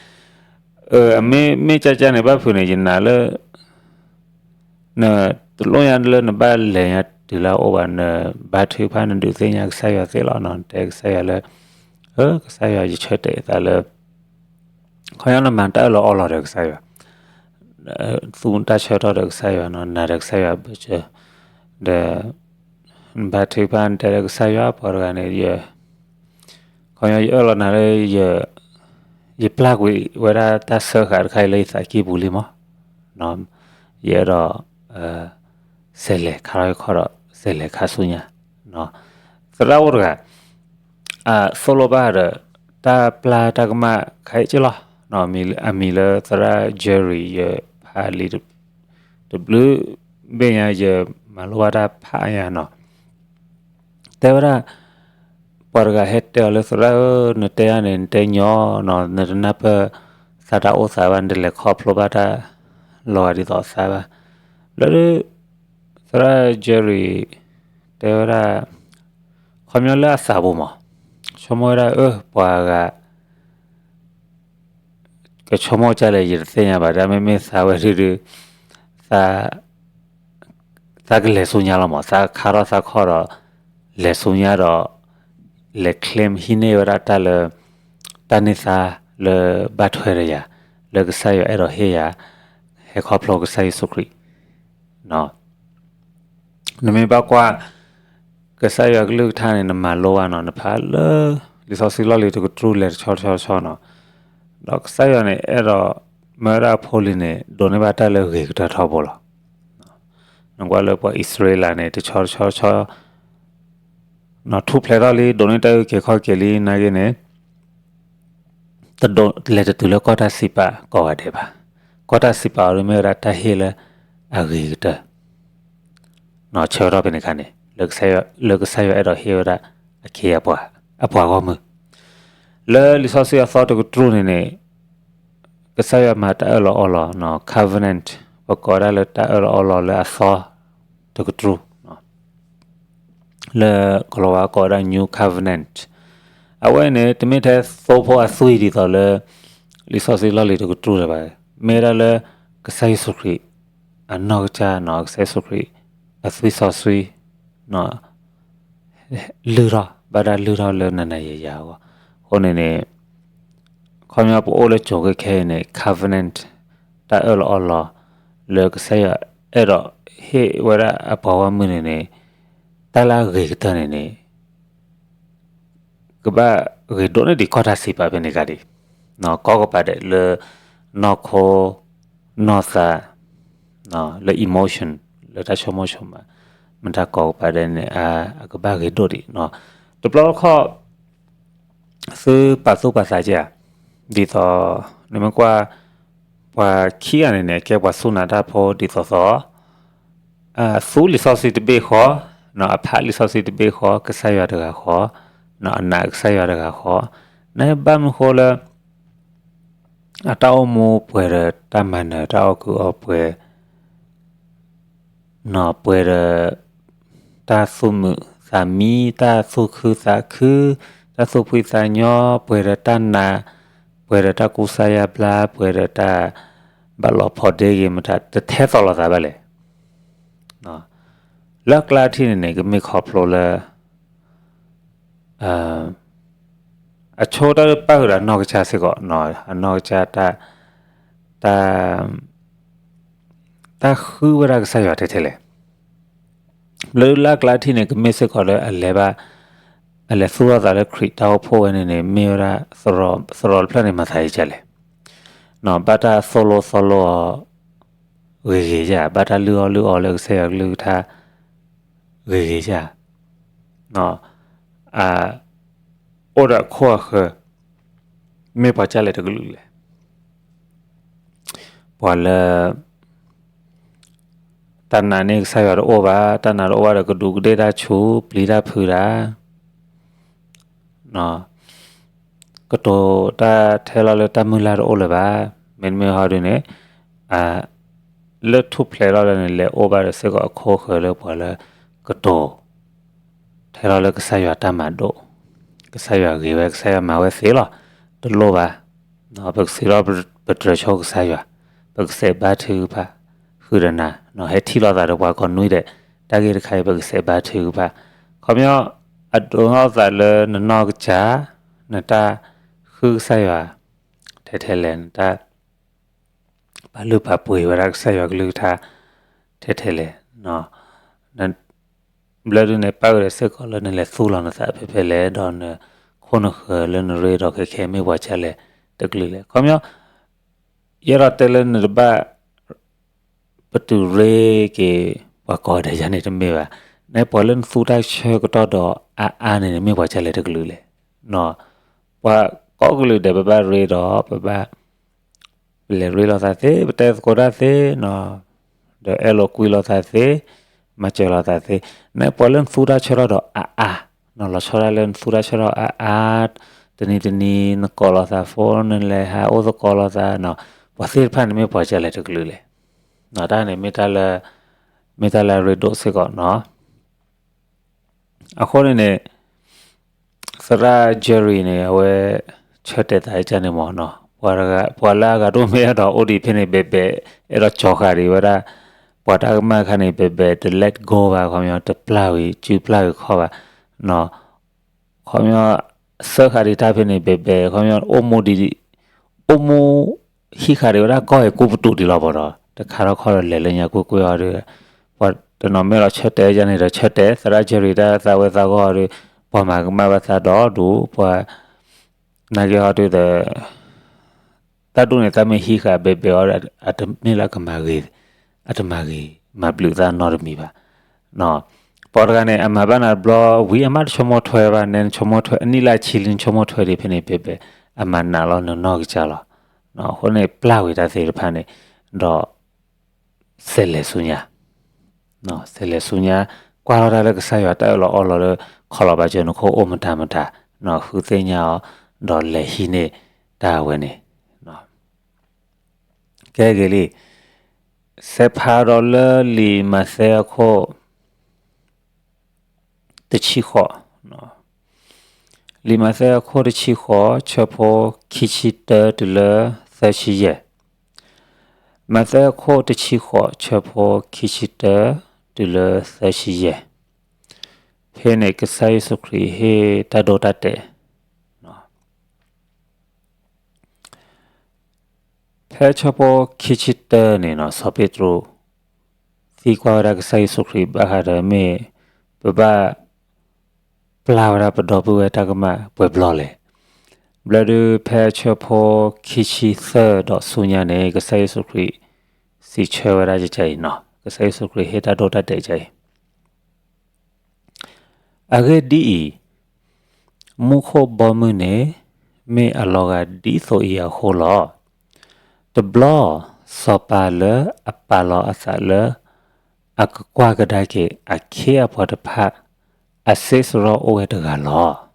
အမ့ၢ်မ့ၢ်ကကန့ၣ် ဘၣ်ဖုးန့ၣ် ယနာ်လၢ နတလိၣ်ညါလၢနဘၣ်လဲၤညါတုၤလၢအအိၣ်ဘၣ်, နဘါထုကဖၣ် နဒုးသ့ၣ်ညါကစၢ်ယွၤသ့လီၤနီၤ, နတဲကစၢ်ယွၤလၢ ကစၢ်ယွၤ ယဆၢတဲာ်သးလၢ ခီပညီနမၤတၢ်အၢၣ်လီၤအီလီၤဒီးကစၢ်ယွၤ, သူၣ်တၢ်ဆၢထီၣ်ဒီးကစၢ်ယွၤနီၤ, နၤဒီးကစၢ်ယွၤဘၢၣ်စၢၤ, ဒီး နဘါထုကဖၣ် နတဲလၢကစၢ်ယွၤ ပှၤတဂၤန့ၣ် ယ ခီပညီယအၢၣ်လီၤနၤလၢ ယပျၢ်ကွံာ်ဝဲဒၣ်တၢ်စၢဃာ်တခါအံၤလၢယသးကံၢ်ပူၤလံမး, ယအဲၣ်ဒိး စဲးလဲၤခါထီၣ်ဟံၣ်ခီဒီး စဲးလဲၤခါဆူညါ, သရၣ်အိၣ်တဂၤ အသိၣ်လိဘၣ်ဒီး တၢ်ပျၢ်တၢ်ကမၣ်ခဲအံၤက့လီၤ, အမံၤလၢသရၣ် Jerry ယဖးလံာ် တဘျုးဘ့ၣ်ညါ ယမၤလိဘၣ်တၢ်ဖးညါနီၤ, တဲဝဲဒၣ် ပှၤတဂၤဟဲတဲအီၤလၢ သရၣ်ဧၢ, နတဲယၤန့ၣ် နတဲညီနီၤ, နတနၢ်ပၢၢ်သးတၢ်အိၣ်သးဘၣ်, နတလဲၤခီဖျိဘၣ်တၢ်လီၤဂာ်ဒ်သိးသးဘၣ်. ဘျီဒုး သရၣ် Jerry တဲဝဲဒၣ် ခီပညီလၢအသးပူၤမး ဆိကမိၣ်ဝဲဒၣ် အၢ ပှၤဂၤ ကဆိကမိၣ်ကၢ်လဲၣ် ယတသ့ၣ်ညါဘၣ်, တၢ်မ့မ့ၢ်သးဝဲဒုးဒုး သး သးကလဲၤဆူညါလီၤမး, သးခါထီၣ်သးခီၣ်ဒီး လဲၤဆူညါဒီး လဲၤ claim ဟံးန့ၢ်ဝဲဒၣ်တၢ်လၢ တၢ်န့ၢ်သါလၢဘၣ်ထွဲဒီးယၤ လၢကစၢ်ယွၤအဲၣ်ဒိးဟ့ၣ်ယၤ ဟဲခီဖျိကစၢ်ယ့ၣ်ၡူးခရံာ် နမ့ၢ်ဘၣ်ကွၢ် ကစၢ်ယွၤကလုၢ်ကထါန့ၣ် နမၤလိဘၣ်နီၤ, နဖးလၢ လံာ်စီဆှံလီၢ်လံၤတကတြူၢ်လဲၤတဆီတဆီတဆီနီၤ, ဒီးကစၢ်ယွၤန့ၣ် အဲၣ်ဒိးမၢဝဲဒၣ်အဖိလံၤန့ၣ် ဒိးန့ၢ်ဘၣ်တၢ်လၢအဂ့ၤကတၢၢ်ထီဘိလီၤ. နကွၢ်လၢပှၤအံၣ်စရ့လးန့ၣ် တဆီတဆီတဆီ ထူၣ်ဖျဲးထီၣ်လံ ဒိးန့ၢ်တၢ်အုၣ်က့ၤခီၣ်က့ၤလံ နာ်က့န့ၣ် တဒိးလဲၤတတုၤလၢကီၢ်တၢ်စံးပာ်ကိးဂၤဒဲးဘၣ်. ကီၢ်တၢ်စံးပာ်အီၤဒ်မ့ၢ်ဝဲဒၣ်တၢ်ဟ့ၣ်လၢအဂ့ၤကတၢၢ် ဆၢကတီၢ်ဖဲန့ၣ်အခါန့ၣ် လၢကစၢ်ယွၤအဲၣ်ဒိးဟ့ၣ်ဝဲဒၣ်အခ့အပှၤ အပှၤဂီၢ်မုၢ် လၢလံာ်စီဆှံအသီတကတြူၢ်န့ၣ်န့ၣ် ကစၢ်ယွၤမၤတၢ်အၢၣ်လီၤအီလီၤ covenant ပကိးဒၣ်လၢတၢ်အၢၣ်လီၤအီလီၤလၢအသီတကတြူၢ် လၢကလီၤဝါကိးဝဲဒၣ် New Covenant အဝဲန့ၣ် တမ့ၢ်ထဲသိဖိအသွံၣ်ဒ်သိးလၢ လံာ်စီဆှံလီၢ်လံၤတကတြူၢ်လၢၤဘၣ်. မ့ၢ်ဝဲဒၣ်လၢ ကစၢ်ယ့ၣ်ၡူးခရံာ် အနီၢ်ကစၢ်နီၤ ကစၢ်ယ့ၣ်ၡူးခရံာ် အသွံၣ်စီဆှံ လုၢ်ထီၣ် ဘၣ်တၢ်လုၢ်ထီၣ်လၢနၤနၤယၤယၤအဂီၢ်, အဃိန့ၣ်န့ၣ် ခီပညီပအိၣ်လၢကၠိၤခဲခဲအံၤန့ၣ် covenant တၢ်အၢၣ်လီၤအီလီၤ လၢကစၢ်ယွၤအဲၣ်ဒိးဟ့ၣ်ဝဲဒၣ်အပှၤဂီၢ်မုၢ်န့ၣ်န့ၣ် တၢ်လၢအဂ့ၤကတၢၢ်န့ၣ်န့ၣ် ကဘၣ်ဂ့ၤဒိၣ်န့ၢ်ဒံးကီၢ်တၢ်စံးပာ်ဖဲန့ၣ်ဂၤဒံး, ကိးကပၤဒဲးလၢ နီၢ်ခိ နီၢ်သး လၢ emotion လၢတၢ်ဆိကမိၣ်ဆိကမး မ့ၢ်တၢ်ကိးကပၤဒဲးန့ၣ် အကဘၣ်ဂ့ၤဒိၣ်ဒံး, တဘျီတခီၣ် သုပာ်သူၣ်ပာ်သးကဲဧါ, ဒ်သိး နမ့ၢ်ကွၢ် ပှၤခံဂၤန့ၣ်န့ၣ် ကဲပှၤစူၢ်နာ်တၢ်ဖိဒ်သိးသိး သူလံာ်စီဆှံတဘ့ၣ်ဃီ, အဖးလံာ်စီဆှံတဘ့ၣ်ဃီ, ကစၢ်ယွၤတဂၤဃီ, အနာ်ကစၢ်ယွၤတဂၤဃီ, နဘၣ်မနုၤဃိလၢ အတၢ်အိၣ်မူပှဲၤဒီးတၢ်မၤနၢၤ တၢ်အီၣ်ကုၢ်အီပှဲၤ ပှဲၤဒီး တၢ်သူၣ်မုာ်သးမံ, တၢ်သူၣ်ခုသးခု, တၢ်သူၣ်ဖှံသးညီ, ပှဲၤဒီးတၢ်နာ်, ပှဲၤဒီးတၢ်ကူစါယါဘျါ, ပှဲၤဒီးတၢ်ဘၣ်လီၤဖီဒ့ဂ့ၤမတၤ တထဲသိးလိာ်သးဘၣ်လဲၣ်. လၢအကျါထံၣ်န့ၣ်န့ၣ် ကမ့ၢ်ခီဖျိလၢ အဆိတၢ်ပၣ်ဃုာ်ဒီးအနီၢ်ကစၢ်စ့ၢ်ကီး, အနီၢ်ကစၢ် တၢ် တၢ်ဃုဝဲဒၣ်ကစၢ်ယွၤထဲထဲလဲၣ်. လၢလၢအကျါထံၣ်န့ၣ် ကမ့ၢ်စ့ၢ်ကီးလၢအလဲၤဘၣ်, အလဲၤသူၣ်ထီၣ်သးလၢခရံာ်တၢ်အိၣ်ဖှိၣ်ဝဲန့ၣ်န့ၣ် မ့ၢ်ဝဲဒၣ် သရိာ်တဖျၢၣ်န့ၣ် မၤသးဒ်လဲၣ်. ဘၣ်တၢ်သိၣ်လိသီလိအီၤ ဂ့ၤဂ့ၤယါ, ဘၣ်တၢ်လုၢ်အီၣ်လုၢ်အီလၢကစၢ်ယွၤကလုၢ်ကထါ ဂ့ၤဂ့ၤယါ, အိၣ်ဒီးအခိၣ်အဃၢၤ မ့ၢ်ပှၤကၢ်လဲၣ်တကလုာ်လဲၣ်. ပှၤလၢ တၢ်နာ်န့ၢ်ကစၢ်ယွၤတအိၣ်ဘၣ်, တၢ်နာ်တအိၣ်ဘၣ်ဒီး ကဒူးကဒ့ၣ်တၢ်ဆူၣ် ပျံၤတၢ်ဖုးတၢ် ကတိၤတၢ်ထဲလီၤလၢတၢ်မုၢ်လၢ်တအိၣ်လၢၤဘၣ်. မ့တမ့ၢ်ဟီဒုန့ၣ် လၢထူၣ်ဖျဲးလီၤလၢန့ၣ် လဲၤအိၣ်ဘၣ်ဒီးစ့ၢ်ကီးအခိၣ်ဃၢၤလၢပှၤလၢ ကတိၤ ထဲလီၤလၢကစၢ်ယွၤတၢ်မၤဒိၣ်, ကစၢ်ယွၤဂ့ၤဝဲ ကစၢ်ယွၤမၤဝဲသ့လီၤ, တလိၣ်ဘၣ်. ပကစံးထီၣ်ပတြၢၤဆိကစၢ်ယွၤ, ပကစဲးဘါထုကဖၣ်, ဃုာ်ဒီးနၤ ဟဲထံၣ်လိာ်သးဒီးပှၤကိးနွံဒဲး, တၢ်ဂ့ၢ်တခါအံၤ ပကစဲးဘါထုကဖၣ်. ခီပညီ အဒိးထီၣ်သးလၢနနီၢ်ကစၢ်, နတၢ်ဃုကစၢ်ယွၤ ထဲထဲလဲၣ်, နတၢ် ပာ်လုၢ်ပာ်ပှ့ၤဝဲဒၣ်ကစၢ်ယွၤကလုၢ်ကထါ ထဲထဲလဲၣ်. ဘျၢဒုန့ၣ် ပၣ်ဃုာ်ဒီးစ့ၢ်ကီးလၢနလဲၤသူၣ်လီၤနသးဖဲဖဲလဲၣ်, ဒီးနခိၣ်နဃၢၤလၢနရ့ဒီးခဲခဲမ့ၢ်ပှၤကၢ်လဲၣ်တကလုာ်လဲၣ်. ခီပညီ ယအဲၣ်ဒိးတဲလၢနတဘၣ် ပတုာ်ရ့က့ၤ ပှၤကိးဂၤဒဲးယါန့ၣ်တမ့ၢ်ဘၣ်. နပှၤလၢနသူတၢ်ဆၢကတီၢ်ဒီးအါအါန့ၣ်န့ၣ် မ့ၢ်ပှၤကၢ်လဲၣ်တကလုာ်လဲၣ်. ပှၤကိးကလုာ်ဒဲး ပဘၣ်ရ့ဒီး ပဘၣ် ပလဲၤရ့လိာ်သးသ့, ပတဲသကိးတၢ်သ့, ဒီးအဲၣ်လိာ်ကွံလိာ်သးသ့, မၤစၢၤလိာ်သးသ့. နပှၤလၢနသူတၢ်ဆၢကတီၢ်ဒီးအါအါ, လီၤဆီဒၣ်လၢနသူတၢ်ဆၢကတီၢ်အါအါ, တနံၤတနံၤ နကိးလိာ်သးဖိ နလဲၤဟးအိၣ်သကိးလိာ်သး, ပှၤသ့ၣ်တဖၣ်န့ၣ် မ့ၢ်ပှၤကၢ်လဲၣ်တကလုာ်လဲၣ်. တၢ်န့ၣ် မ့ၢ်တၢ်လၢအရ့ဒိၣ်စ့ၢ်ကီးနီၤ. အဃိန့ၣ်န့ၣ် သရၣ် Jerry န့ၣ် အဝဲ ဆၢတဲာ်သးကန့ၣ်မ့ၢ်နီၤ, ပှၤလၢအဂၤဒိၣ်မ့ၢ်အဲၣ်ဒိးအိၣ်ဒံးဖဲန့ၣ် ဘဲးဘဲး အဲၣ်ဒိးကၠီၤဃာ်ဒံးဝဲဒၣ် ပှၤတၢ်ကမၣ်အခါန့ၣ် ဘဲးဘဲး တ let go ဘၣ် ခီပညီ တပျၢ်ဝံၤ စုပျၢ်ဝံၤခီၣ်ဘၣ် ခီပညီ စၢဃာ်ဒံးတၢ်ဖဲန့ၣ် ဘဲးဘဲး ခီပညီ အိၣ်မူဒံး အိၣ်မူ ဟံးဃာ်ဒံးဝဲဒၣ်ကီၢ်အံၤကူပတူးဒံးလီၤဘၣ်ဒီး တခါထီၣ်ခီဒီးလဲၤလၢညါကွ့ၢ်ကွ့ၢ်အီၤဒီး ပှၤတနီၤမ့ၢ်လီၤဆၢတဲာ်ယါန့ၣ်ဒီးဆၢတဲာ် သရၣ် Jerry တၢ်သးဝဲသးဂီၢ်အီၤဒီး ပှၤမၤကမၣ်ဘၣ်သးဒီဒူၣ် ပှၤ နာ်က့ဟီဒုးဒီး တၢ်ဒိၣ်န့ၣ် တၢ်မ့ၢ်ဟံးဃာ်ဘဲးဘဲးအီၤဒီး အတမ့ၢ်လၢအကမၤဂ့ၤ, အတမၤဂ့ၤ မၤဘျုးသးနီတမံၤဘၣ်. ပှၤတဂၤန့ၣ် အမၤဘၣ်နၤတဘျီဝံၤ အမ့ၢ်တဆိကမိၣ်ထွဲဘၣ် နဲနဆိကမိၣ်ထွဲ အနံၣ်လၢအဆံလံ နဆိကမိၣ်ထွဲဒံးဖဲန့ၣ် ဘဲးဘဲး အမၤနးလီၤနနီၢ်ကစၢ်လီၤ. အဃိန့ၣ် ပျၢ်ဝံၤတၢ်သ့ၣ်တဖၣ်န့ၣ် ဒီး စဲးလဲၤဆူညါ စဲးလဲၤဆူညါ ကွၢ်ထီၣ်တၢ်လၢကစၢ်ယွၤတၢ်အၢၣ်လီၤအီလီၤလၢ ခီလီၤဘၣ်စၢၤနခိၣ်အိၣ်မတၤမတၤ ဃုသ့ၣ်ညါအီၤ ဒီးလဲၤဟံးန့ၢ်တၢ်အဝဲန့ၣ် ကဲဂ့ၤလံ. စဲးဖးဒီးလၢလံာ်မးသဲအခိၣ် တဆံဃိး, လံာ်မးသဲအခိၣ်တဆံဃိး ဆၢဖိခံဆံတၢတုၤလၢသၢဆံယဲၢ်. မးသဲအခိၣ်တဆံဃိး ဆၢဖိခံဆံတၢ တုၤလၢသၢဆံယဲၢ်, ဖဲန့ၣ်ကစၢ်ယ့ၣ်ၡူးခရံာ်ဟ့ၣ်တၢ်ဒိတၢ်တဲာ် ဖဲဆၢဖိခံဆံတၢန့ၣ်နီၤ စီၤပ့းတရူး သံကွၢ်ဝဲဒၣ်ကစၢ်ယ့ၣ်ၡူးခရံာ်ဘၣ်ဃးဒီးမ့ၢ် ပဘၣ်ပျၢ်ဝဲဒၣ်ပဒီပုၢ်ဝဲၢ်တၢ်ကမၣ်ပှဲၤဘျီလဲၣ်. ဘျီဒုးဖဲဆၢဖိခံဆံသၢဒီးဆူညါန့ၣ် ကစၢ်ယ့ၣ်ၡူးခရံာ် စံးဆၢဝဲဒၣ်ကစၢ်အံၤနီၤ, ကစၢ်ယ့ၣ်ၡူးခရံာ်ဟ့ၣ်တၢ်ဒိတၢ်တဲာ်ကစၢ်အံၤ အဂ့ၢ်ဒ်အံၤ, မူခိၣ်ဘီမုၢ်န့ၣ် မ့ၢ်အလီၤဂာ်ဒ်သိးအံၤအဃိလီၤ. တဘျီ စီၤပၤလၢအပာ်လီၤအသးလၢ အကကွၢ်ကဒါက့ၤအခ့အပှၤတဖၣ် အစ့စရီအိၣ်ဝဲတဂၤလီၤ.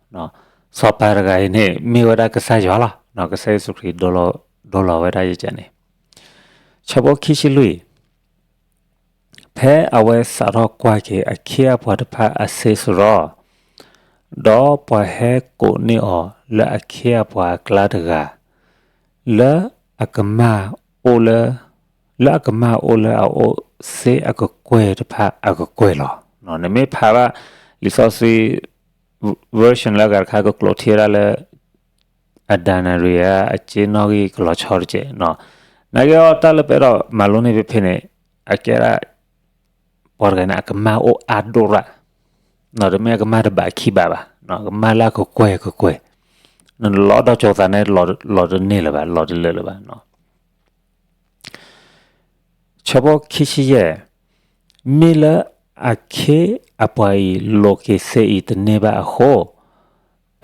စီၤပၤတဂၤအံၤန့ၣ် မ့ၢ်ဝဲဒၣ်ကစၢ်ယွၤလီၤ. ကစၢ်ယ့ၣ်ၡူးခရံာ်ဒိလီၤဝဲဒၣ်ယကန့ၣ် ဆၢဖိခံဆံလွံၢ် ဖဲအဝဲစးထီၣ်ကွၢ်က့ၤအခ့အပှၤတဖၣ်အစ့စရီ, ဒီးပှၤဟဲကိးန့ၢ်အီၤလၢအခ့အပှၤအကျါတဂၤ, လၢအကမၢ်အိၣ်လၢ, လၢအကမၢ်အိၣ်လၢအအိၣ်စ့အကကွဲၢ်တဖၣ်အကကွဲၢ်လီၤ. နမ့ၢ်ဖးဘၣ်လံာ်စီဆှံ version လၢအဂၤတခါကကျိးထံဝဲဒၣ်လၢ အဒၤနရံၤဧါ အစ့နီၣ်ဂံၢ်ကလီၤဆီတကဲး, နာ်က့အီၤတၢ်လၢပအဲၣ်ဒိးမၤလိန့ၢ်ဖဲဖဲန့ၣ် အကဲဒၣ် ပှၤတဂၤန့ၣ် အကမၢ်အိၣ်အါဒိၣ်ရၣ်, တမ့ၢ်အကမၢ်တဘးခံဘးဘၣ်, ကမၢ်လၢအကကွဲၢ်ကကွဲၢ်, နလီၤဒီးကၠိသးန့ၣ် လီၤတန့ၢ်လၢၤဘၣ်, လီၤတလၢာ်လၢၤဘၣ်. ဆၢဖိခံဆံယဲၢ်, မ့ၢ်လၢအခ့အပှၤအံၤလိးက့ၤစ့အံၤတန့ၢ်ဘၣ်အဃိ,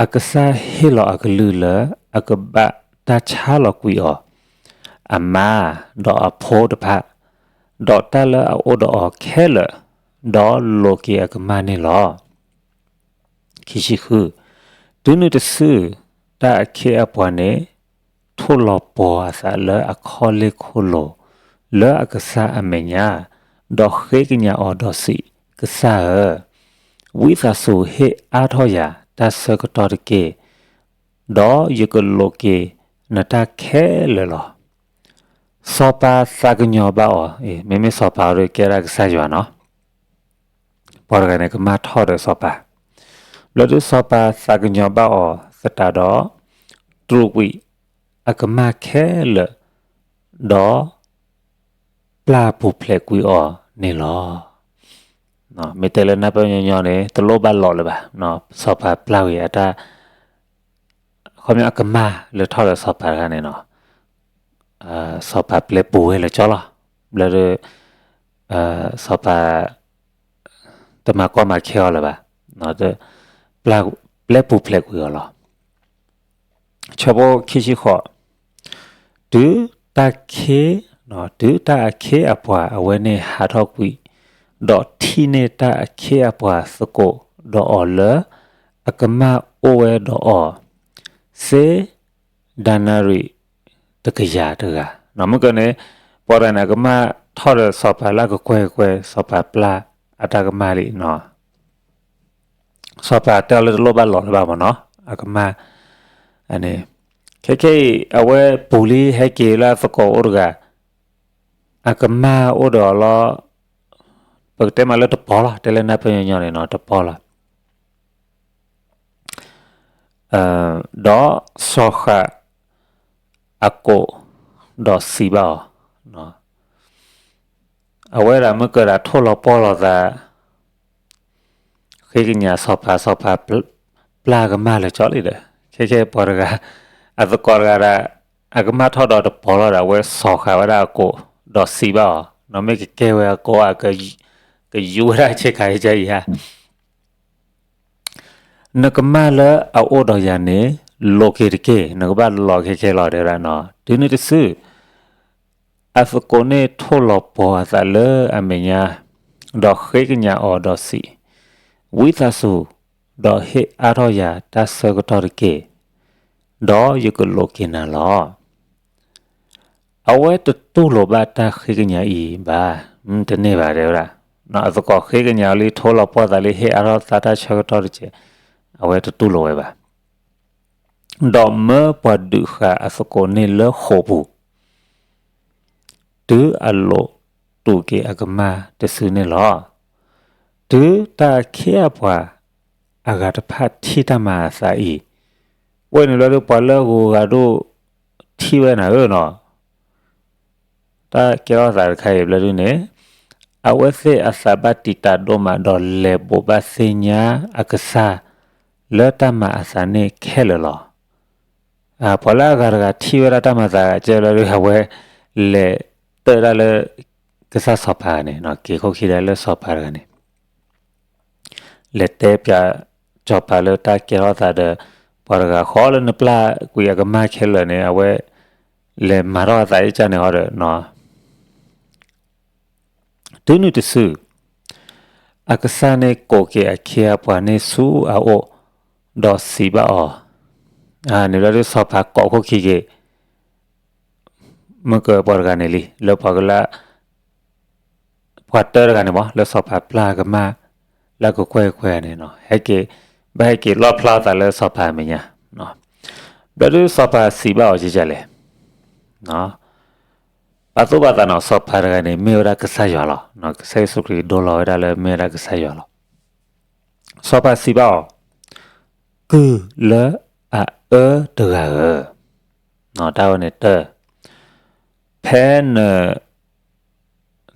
အကစၢ်ဟ့ၣ်လီၤအကလုၢ်လၢအကဘၣ်တၢ်ဆါလီၤကွံာ်အီၤ, အမါဒီးအဖိတဖၣ်, ဒီးတၢ်လၢအအိၣ်ဒီးအီၤခဲလၢာ်, ဒီးလိးက့ၤအကမၢ်န့ၣ်လီၤ. ခံဆံဃု, တုၤနုၤတစု တၢ်အခ့အပှၤန့ၣ် ထိၣ်လီၤပှီၤအသးလၢအခီၣ်လ့ၢ်ခိၣ်လိၤ လၢအကစၢ်အမဲာ်ညါ, ဒီးဃ့ကညးအီၤဒီးစံး, ကစၢ်ဧၢ, ဝံသးစူၤဟ့ၣ်အါထီၣ်ယၤတၢ်ဆၢကတီၢ်တက့ၢ်, ဒီးယကလိးက့ၤနတၢ်ခဲလၢာ်လီၤ. စီၤပၤသးကညီၤဘၣ်အီၤ, မ့မ့ၢ်စီၤပၤအံၤကဲဒၣ်ကစၢ်ယွၤနီၤ, ပှၤတဂၤန့ၣ် ကမၢ်ထီၣ်ဒီးစီၤပၤ, ဘျီဒုးစီၤပၤသးကညီၤဘၣ်အီၤသတးဒီး, တြူာ်ကွံာ်အကမၢ်ခဲလၢာ်, ဒီးပျၢ်ပူၤဖျဲးကွံာ်အီၤန့ၣ်လီၤ. မ့ၢ်တဲလၢနၢ်ပၢၢ်ညီညီန့ၣ် တလိၣ်ဘၣ်လီၤလၢၤဘၣ်, စီၤပၤပျၢ်ဝံၤအတၢ် ခီပညီအကမၢ်လၢထီၣ်ဒီးစီၤပၤတဂၤန့ၣ်နီၤ, စီၤပၤပျဲပူၤဝဲလၢကၠီလီၤ, ဘျီဒီး စီၤပၤ တမၤကီမၤခဲအီၤလၢၤဘၣ်, ပျဲပူၤဖျဲးကွံာ်အီၤလီၤ. ဆၢဖိခံဆံဃိး, တုၤတၢ်ခ့, တုၤတၢ်အခ့အပှၤအဝဲန့ၣ်ဟးထီၣ်ကွံာ်, ဒီးထံၣ်န့ၢ်တၢ်အခ့အပှၤသကိးဒီးအီၤလၢ အကမၢ်အိၣ်ဝဲဒီးအီၤ, စ့ဒၤနရံးတကယၤတဂၤ, မုၢ်ကန့ၣ် ပှၤတဂၤန့ၣ် အကမၢ်ထီၣ်ဒီးစီၤပၤလၢအကကွဲၢ်ကကွဲၢ် စီၤပၤပျၢ်အတၢ်ကမၢ်လံ စီၤပၤတဲအီၤလၢတလိၣ်ဘၣ်လီၤလၢၤဘၣ်မ့ၢ်နီၤ, အကမၢ်, ခဲခဲအံၤ အဝဲပူၤလံဟဲက့ၤလၢအသကိးအိၣ်တဂၤ, အကမၢ်အိၣ်ဒီးအီၤလီၤ, ပကတဲမးလၢတပီၤလီၤ, တဲလၢနၢ်ပၢၢ်ညီညီန့ၣ်နီၤ တပီၤလီၤ. ဒီးစီၤဃာ်အကိးဒီးစံးဘၣ်အီၤ, အဝဲဒၣ်မုၢ်ကဒၣ်ထိၣ်လီၤပှီၢ်လီၤသး ဃ့ကညးစီၤပၤ, စီၤပၤပျၢ်ကမၢ်လၢာ်ကၠီလံဒီး, ခဲခဲပှၤတဂၤ, အသကိးတဂၤဒၣ်, အကမၢ်ထီၣ်ဒီးတပီၤလီၤဒီး အဝဲစီၤဃာ်ဝဲဒၣ်အကိး, ဒီးစံးဘၣ်အီၤ, နမ့ၢ်ကကဲဝဲအကိးဧါ, ကယူၤဝဲဒၣ်ဆ့ကၤအံၤဧါ, နကမၢ်လၢအအိၣ်ဒီးယၤန့ၣ် လိးက့ၤတက့ၢ်, နကဘၣ်လီၤခဲခဲလီၤတဲဝဲဒၣ်နီၤ, တုၤနုၤတစု အသကိးန့ၣ်ထိၣ်လီၤပှီၢ်အသးလၢအမဲာ်ညါ, ဒီးဃ့ကညးအီၤဒီးစံး, ဝံသးစူၤ, ဒီးဟ့ၣ်အါထီၣ်ယၤတၢ်ဆၢကတီၢ်တက့ၢ်, ဒီးယကလိးက့ၤနၤလီၤ. အဝဲတတူၢ်လိာ်ဘၣ်တၢ်ဃ့ကညးအံၤဘၣ်, တန့ၢ်ဘၣ်တဲဝဲဒၣ်, အသကိးဃ့ကညးအီၤလံ ထိၣ်လီၤပှီၢ်သးလံ ဟ့ၣ်အါထီၣ်သးတၢ်ဆၢကတီၢ်တက့ၢ်, အဝဲတတူၢ်လိာ်ဝဲဘၣ်. ဒီးမၢပှၤဒုးဃာ်အသကိးန့ၣ်လၢဃိာ်ပူၤ, တုၤအလိၣ်တူၢ်က့ၤအကမၢ်တစုန့ၣ်လီၤ. တုၤတၢ်အခ့အပှၤအဂၤတဖၣ်ထံၣ်တၢ်မၤအသးအံၤ, ဝဲန့ၣ်လၢပှၤလၢအဂုၤအဂၤဒိၣ်ထံၣ်ဝဲနၤဧၢနီၤ, တၢ်ကဲထီၣ်သးတခါအံၤဘျီဒုန့ၣ်, အဝဲသ့ၣ်အသးဘၣ်တံာ်တာ်ဒိၣ်မးဒီးလဲၤဘိးဘၣ်သ့ၣ်ညါအကစၢ်လၢတၢ်မၤအသးန့ၣ်ခဲလၢာ်လီၤ. ပှၤလၢအဂၤတဂၤထံၣ်ဝဲဒၣ်တၢ်မၤသးဂၤကဲလၢဒု အဝဲလဲၤတၢၢ်ဒၣ်လၢကစၢ်စီၤပၤန့ၣ်, က့ၤခိၣ်ခံဒၣ်လၢစီၤပၤတဂၤန့ၣ် လဲၤတဲပၠးစီၤပၤလၢတၢ်ကဲထီၣ်သးဒီး ပှၤတဂၤဃီလၢနပျၢ်ကွံာ်အကမၢ်ခဲလၢာ်န့ၣ် အဝဲလဲၤမၤထီၣ်အသးအ့ၣ်ကၢ်န့ၣ်ဃီဒီး တုၤနုၤတစု, အကစၢ်န့ၣ်ကိးက့ၤအခ့အပှၤန့ၣ်ဆူအအိၣ်, ဒီးစံးဘၣ်အီၤ, န့ၣ်ဘျီဒုစီၤပၤကိးခိၣ်ခံက့ၤ မ့ၢ်ကပှၤတဂၤန့ၣ်လံ, လၢပှၤကလၢ ပှၤတၢတဂၤန့ၣ်မ့ၢ် လၢစီၤပၤပျၢ်အကမၢ် လၢကကွဲၢ်ကွဲၢ်န့ၣ်, ဟဲက့ၤ, ဘၣ်ဟဲက့ၤလီၣ်ဖျါအသးလၢစီၤပၤအမဲာ်ညါ, ဘျီဒုစီၤပၤစံးဘၣ်အီၤကဲကၢ်လဲၣ်, ပာ်သူၣ်ပာ်သးနီၤ စီၤပၤတဂၤန့ၣ် မ့ၢ်ဝဲဒၣ်ကစၢ်ယွၤလီၤ. ကစၢ်ယ့ၣ်ၡူးခရံာ်ဒိလီၤဝဲဒၣ်လၢမ့ၢ်ဝဲဒၣ်ကစၢ်ယွၤလီၤ. စီၤပၤစံးဘၣ်အီၤ, ကုၢ်လၢအအၢတဂၤဧၢ, တၢ်ဝဲန့ၣ်တၢ်, ဖဲန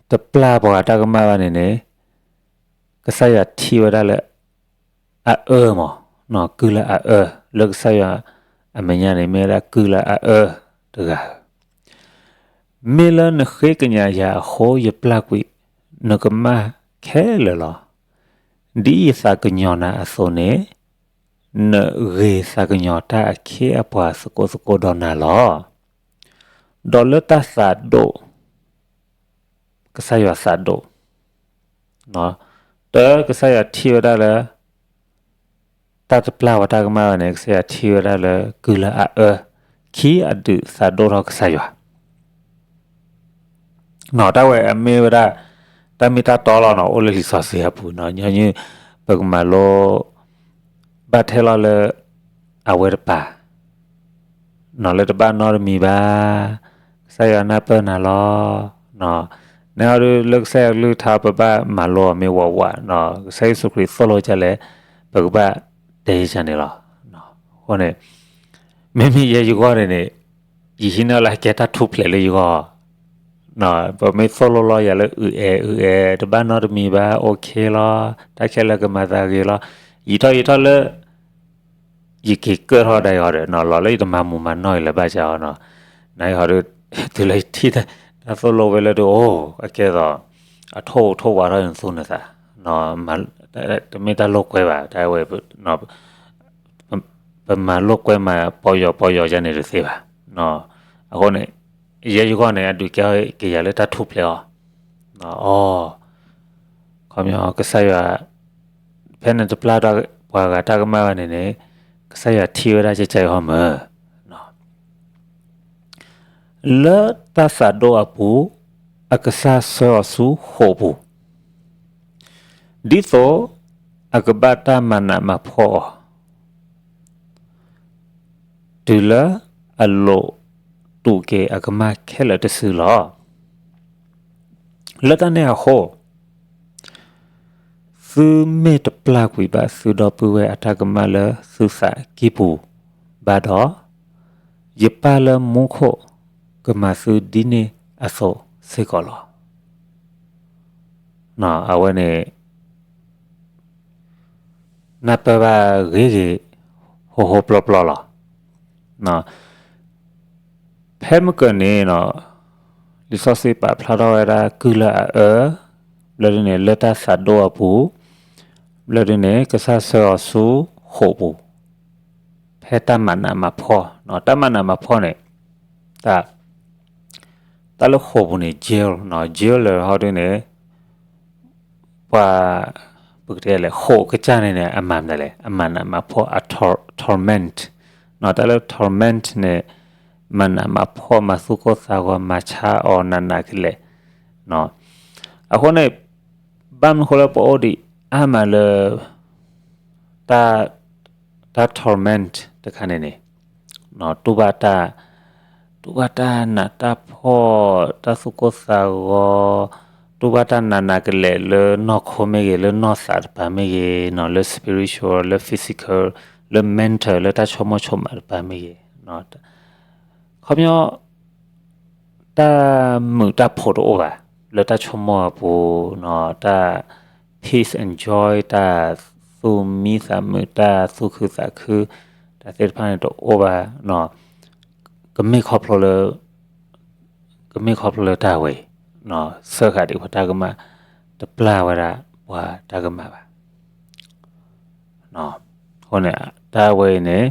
တပျၢ်ပှၤဂၤတၢ်ကမၣ်ဘၣ်န့ၣ်န့ၣ်, ကစၢ်ယွၤထံၣ်ဝဲဒၣ်လၢ အအၢမး, ကုၢ်လၢအအၢ, လၢကစၢ်ယွၤအမဲာ်ညါန့ၣ် မ့ၢ်ဝဲဒၣ်ကုၢ်လၢအအၢတဂၤဧၢ, မ့ၢ်လၢနဃ့ကညးယၤအဃိ ယပျၢ်ကွံာ်နကမၣ်ခဲလၢာ်လီၤ. ဒ်ယသးကညီၤနၤအသိးန့ၣ်, နဂ့ၤသးကညီၤတၢ်အခ့အပှၤသကိးသကိးဒီးနၤလီၤ. ဒီးလၢတၢ်သးဒိၣ် ကစၢ်ယွၤသးဒိၣ်, တၢ်ကစၢ်ယွၤထံၣ်ဝဲဒၣ်လၢ တၢ်တပျၢ်ဝဲတၢ်ကမၣ်ဘၣ်န့ၣ် ကစၢ်ယွၤထံၣ်ဝဲဒၣ်လၢကုၢ်လၢအအၢ, ခံအဒုးသးဒိၣ်ထီၣ်ကစၢ်ယွၤ တၢ်ဝဲအမ့ၢ်ဝဲဒၣ် တၢ်မ့ၢ်တၢ်တီလီၤနီၤ အိၣ်လၢလံာ်စီဆှံအပူၤနီၤ ညီနုၢ် ပကမၤလိ ဘၣ်ထဲလီၤလၢ အဝဲတပၤ နီၤ လၢတဘၣ်နီတမံၤဘၣ် ကစၢ်ယွၤနၢ်ပၢၢ်နၤလီၤ န့ၣ်ဟီဒုးလၢကစၢ်ယွၤကလုၢ်ကထါပဘၣ်မၤလိအီၤမ့ၢ်ဝးဝးနီၤ ကစၢ်ယ့ၣ်ၡူးခရံာ်သိၣ်လိကလဲၣ် ပကဘၣ်တဲယကန့ၣ်လီၤ အဃိန့ၣ် မ့မ့ၢ်ယဲယဂီၢ်န့ၣ်န့ၣ် ယဟံးန့ၢ်လၢကဲတၢ်ထူၣ်ဖျဲးလၢယဂီၢ် ပမ့ၢ်သိၣ်လိလီၤယၤလၢအုၣ်အဲၣ်အုၣ်အဲၣ် တဘၣ်နီတမံၤဘၣ် okay လီၤ တၢ်ခဲလၢာ်ကမၤသးဂ့ၤလီၤ ယံာ်ထီၣ်ယံာ်ထီၣ်လၢ ယက့ၤကၢၢ်ထီၣ်ဒၣ်အီၤဒီးနီၤ လီၤလၢယတမၤမူးမၤနီၢ်အံၤလၢၤဘၣ်စ့ၢ်အီၤနီၤ နအံၤဟီဒုး တုၤလၢယထံၣ်တၢ်သိၣ်လိဝဲလၢဒုး အိၣ် အကဲသိး အထိၣ်ထိၣ်ဝးထီၣ်နသူၣ်နသး တမ့ၢ်တၢ်လိာ်ကွဲဘၣ် တၢ်ဝဲ ပမၤလိာ်ကွဲမးပီယီၤပီယီၤယၤန့ၣ်တသ့ဘၣ် အဃိန့ၣ် ယဲယဂီၢ်န့ၣ် အဒုးကဲက့ၤယၤလၢတၢ်ထူၣ်ဖျဲးအီၤ အီ ခီပညီကစၢ်ယွၤ ဖဲနတပျၢ်ပှၤဂၤတၢ်ကမၣ်ဘၣ်န့ၣ်န့ၣ် ကစၢ်ယွၤထံၣ်ဝဲဒၣ်ကကဲအီၤမ့ၢ် လၢတၢ်သးဒိၣ်အပူၤ အကစၢ်ဆှၢအီၤဆူဃိာ်ပူၤ ဒ်သိးအကဘၣ်တၢ်မၤနးမၤဖှီၣ်အီၤ တုၤလၢအလိာ်တူာ်က့ၤအကမၢ်ခဲလၢာ်တစုလီၤ. လၢတၢ်န့ၣ်အဃိ သုမ့ၢ်တပျၢ်ကွံာ်ဘၣ်သုဒီပုၢ်ဝဲၢ်အတၢ်ကမၣ်လၢသုသးကံၢ်ပူၤဘၣ်ဒီး, ယပၢ်လၢမူခိၣ်ကမၤသုဒ်န့ၣ်အသိးစ့ၢ်ကီးလီၤ. အဝဲန့ၣ် နၢ်ပၢၢ်ဘၣ်ဂ့ၤဂ့ၤ ဟိဟိပျီပျီလီၤ. ဖဲမုၢ်ကၢၢ်န့ၣ် လံာ်စီဆှံပာ်ဖျါထီၣ်ဝဲဒၣ်ကုၢ်လၢအအၢ, ဘျီဒုန့ၣ် လၢတၢ်သးဒိၣ်အပူၤ, ဘျီဒုန့ၣ် ကစၢ်ဆှၢအီၤဆူဃိာ်ပူၤ, ဖဲတၢ်မၤနးမၤဖှီၣ်, တၢ်မၤနးမၤဖှီၣ်န့ၣ် တၢ်လၢဃိာ်ပူၤန့ၣ် jail, jail လၢဟီဒုန့ၣ် ပှၤ ပကတဲလဲၣ် ဃိာ်ကစၢ်န့ၣ်န့ၣ် အမၤမနုၤလဲၣ် အမၤနးမၤဖှီၣ် အ torment, တၢ်လၢ torment န့ၣ် မၤနးမၤဖှီၣ် မၤသူၣ်ကိၢ်သးဂီၤ မၤဆါအီၤနးနးကလဲာ်, အဃိန့ၣ် ဘၣ်မနုၤဃိလၢပအိၣ်ဒံးအါမးလၢ တၢ် torment တခါန့ၣ်န့ၣ် တူၢ်ဘၣ်တၢ် တူၢ်ဘၣ်တၢ်နးတၢ်ဖှီၣ်, တၢ်သူၣ်ကိၢ်သးဂီၤ, တူၢ်ဘၣ်တၢ်နးနးကလဲာ်လၢနီၢ်ခိမ့ၢ်ဂ့ၤ, လၢနီၢ်သးတပၤမ့ၢ်ဂ့ၤ, လၢ spiritual, လၢ physical, လၢ mental, လၢတၢ်ဆိကမိၣ်ဆိကမးတပၤမ့ၢ်ဂ့ၤ, ခီပညီ တၢ်မုာ်တၢ်ဖိးတအိၣ်ဘၣ် လၢတၢ်ဆိကမိၣ်အပူၤ, တၢ် peace and joy, တၢ်သူၣ်မံသးမုာ်, တၢ်သူၣ်ခုသးခု, တၢ်သ့ၣ်တဖၣ်န့ၣ်တအိၣ်ဘၣ်, ကမ့ၢ်ခီဖျိလၢ ကမ့ၢ်ခီဖျိလၢတၢ်ဝဲအံၤ, စၢဃာ်ဒံးပှၤတၢ်ကမၣ်, တပျၢ်ဝဲဒၣ်ပှၤတၢ်ကမၣ်ဘၣ်. အဃိန့ၣ် တၢ်ဝဲအံၤန့ၣ်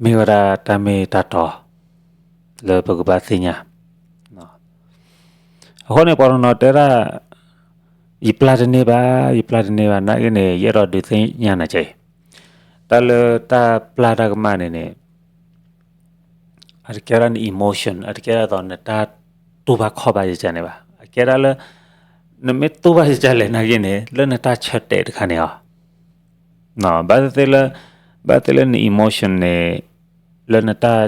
မ့ၢ်ဝဲဒၣ်တၢ်မ့ၢ်တၢ်တီ လၢပကဘၣ်သ့ၣ်ညါ. အဃိန့ၣ် ပှၤတနီၤတဲဒၣ် ယပျၢ်တန့ၢ်ဘၣ်, ယပျၢ်တန့ၢ်ဘၣ်, နာ်က့န့ၣ် ယအဲၣ်ဒိးဒုးသ့ၣ်ညါနၤကဲအံၤ, တၢ်လၢတၢ်ပျၢ်တၢ်ကမၣ်န့ၣ်န့ၣ် အတကဲဒၣ်န emotion, အတကဲဒၣ်သိးနတၢ်တူၢ်ဘၣ်ခီၣ်ဘၣ်ယကန့ၣ်ဘၣ်. အကဲဒၣ်လၢ နမ့ၢ်တူၢ်ဘၣ်ယကလဲၣ်နာ်က့န့ၣ် လၢနတၢ်ဆၢတဲာ်တခါန့ၣ်အီၤ, ဘၣ်သ့ၣ်သ့ၣ်လၢ ဘၣ်သ့ၣ်လၢန emotion န့ၣ် လၢနတၢ်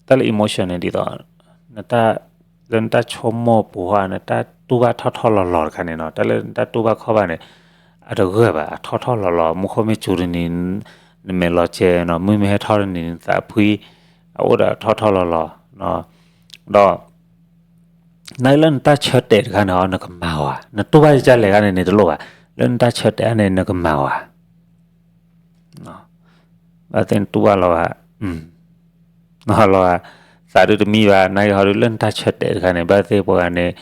တၢ်လၢ emotion န့ၣ်ဒ်သိး လၢနတၢ်ဆိကမိၣ်ပူၤဟီ နတၢ်တူၢ်ဘၣ်ထီၣ်ထီၣ်လီၤလီၤတခါန့ၣ်နီၤ, တၢ်လၢနတၢ်တူၢ်ဘၣ်ခီၣ်ဘၣ်န့ၣ် အတဂၢၢ်ဘၣ်, အထီၣ်ထီၣ်လီၤလီၤ, မူခိၣ်မ့ၢ်စူၤတနံၤ နမဲာ်လီၤစဲၤနီၤ, မုၢ်မ့ၢ်ဟဲထီၣ်တနံၤ နသးဖှံ, အအိၣ်ဒီးအထီၣ်ထီၣ်လီၤလီၤ, ဒီး နာ်က့လၢနတၢ်ဆၢတဲာ်တခါန့ၣ်အီၤ နကမၤအီၤဧါ, နတူၢ်ဘၣ်ယကလဲၣ်တခါန့ၣ်န့ၣ်တလိၣ်ဘၣ်, လၢနတၢ်ဆၢတဲာ်န့ၣ် နကမၤအီၤဧါ. ဘၣ်သ့ၣ်နတူၢ်ဘၣ်လီၤဧါ, လီၤဧါ, သးဒုးတမံဘၣ်, နာ်က့ဟီဒုးလၢနတၢ်ဆၢတဲာ်တခါန့ၣ် ဘၣ်သ့ၣ်ပှၤဂၤန့ၣ်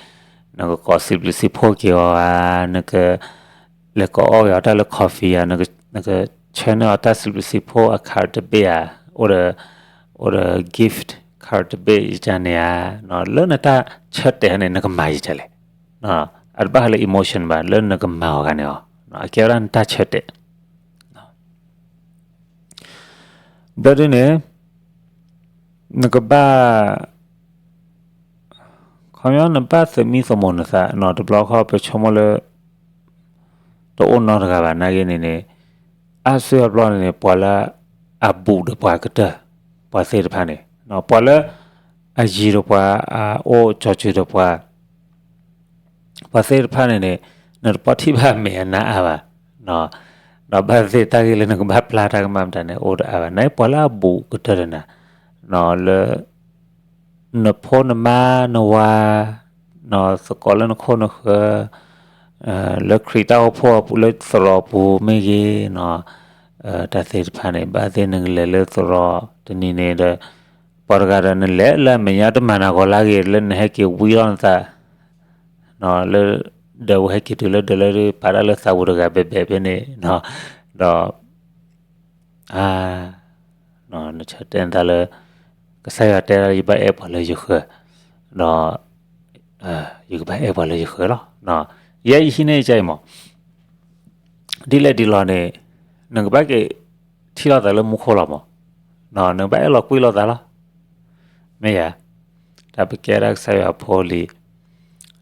နကကိးစံးဘျုးစံးဖှိၣ်က့ၤအီၤဧါ, နက လဲၤကိးအီၣ်က့ၤအီၤတၢ်လၢ coffee ဧါ, နကဆၢန့ၢ်အီၤတၢ်စံးဘျုးစံးဖှိၣ်အခါတဘ့ၣ်ဧါ, အိၣ်ဒီး အိၣ်ဒီး gift card တဘ့ၣ်ယကန့ၣ်ဧါ, လၢနတၢ်ဆၢတဲာ်န့ၣ် နကမၤယကလဲၣ်, အတဘၣ်ဃးလၢ emotion ဘၣ်, လၢနကမၤအီၤတခါန့ၣ်အီၤ, အကဲဝဲဒၣ်နတၢ်ဆၢတဲာ် ဘျီဒုန့ၣ် နကဘၣ် ခီပညီနဘၣ်သမံသမိးနသးနီၤ, တဘျီဃီပဆိကမိၣ်လၢ တအိၣ်နီတဂၤဘၣ်နာ်က့န့ၣ်န့ၣ်, အါစုအါဘျီန့ၣ်န့ၣ် ပှၤလၢအဘူးဒီးပှၤကတၢၢ် ပှၤသ့ၣ်တဖၣ်န့ၣ်, ပှၤလၢအယံၤဒီးပှၤ အအိၣ်ကၠီၤစၢၤဒီးပှၤ ပှၤသ့ၣ်တဖၣ်န့ၣ်န့ၣ် နတပီထံၣ်ဘၣ်မဲာ်အနါအါဘၣ်, ဒီးဘၣ်သ့ၣ်တၢ်ဂ့ၢ်လၢနကဘၣ်ပျၢ်တၢ်ကမၣ်မတၤန့ၣ် အိၣ်တအါဘၣ်, နပှၤလၢအဘူးကတၢၢ်ဒီးနၤ, လၢ နဖိနမါနဝၤ, သကိးလၢနခိၣ်နဃၢၤ, လၢခရံာ်တၢ်အိၣ်ဖှိၣ်အပူၤ လၢသရိာ်ပူၤမ့ၢ်ဂ့ၤ, တၢ်သ့ၣ်တဖၣ်န့ၣ် ဘၣ်သ့ၣ်နကလဲၤလၢသရိာ်တနံၤန့ၣ်ဒီး ပှၤတဂၤဒီးနလဲၤလၢအမဲာ်ညါတမၤနၤဂီၤလၢအဂ့ၤ လၢနဟဲက့ၤဝံလီၤနသး လၢ ဒီးဝဲဟဲက့ၤတုၤလၢဒၢးလၢပာ်တၢ်လၢသးပူၤတဂၤဘဲဘဲဖဲန့ၣ်, ဒီး နဆၢတဲာ်နသးလၢ ကစၢ်ယွၤတဲဒၣ်လၢယဘၣ်အဲၣ်ပှၤလၢယဃၢၤ, ဒီး ယကဘၣ်အဲၣ်ပှၤလၢယဃၢၤလီၤ. ယဲယဟံးန့ၢ်ကစၢ်အံၤမး ဒ်လဲၣ်ဒ်လဲၣ်န့ၣ် နကဘၣ်က့ၤထံၣ်လိာ်သးလၢမူခိၣ်လီၤမး, နကဘၣ်အဲၣ်လီၤကွံာ်လိာ်သးလီၤ. မ့ၢ်ယၤ, တၢ်ပကဲဒၣ်ကစၢ်ယွၤဖိလံၤ ဒ်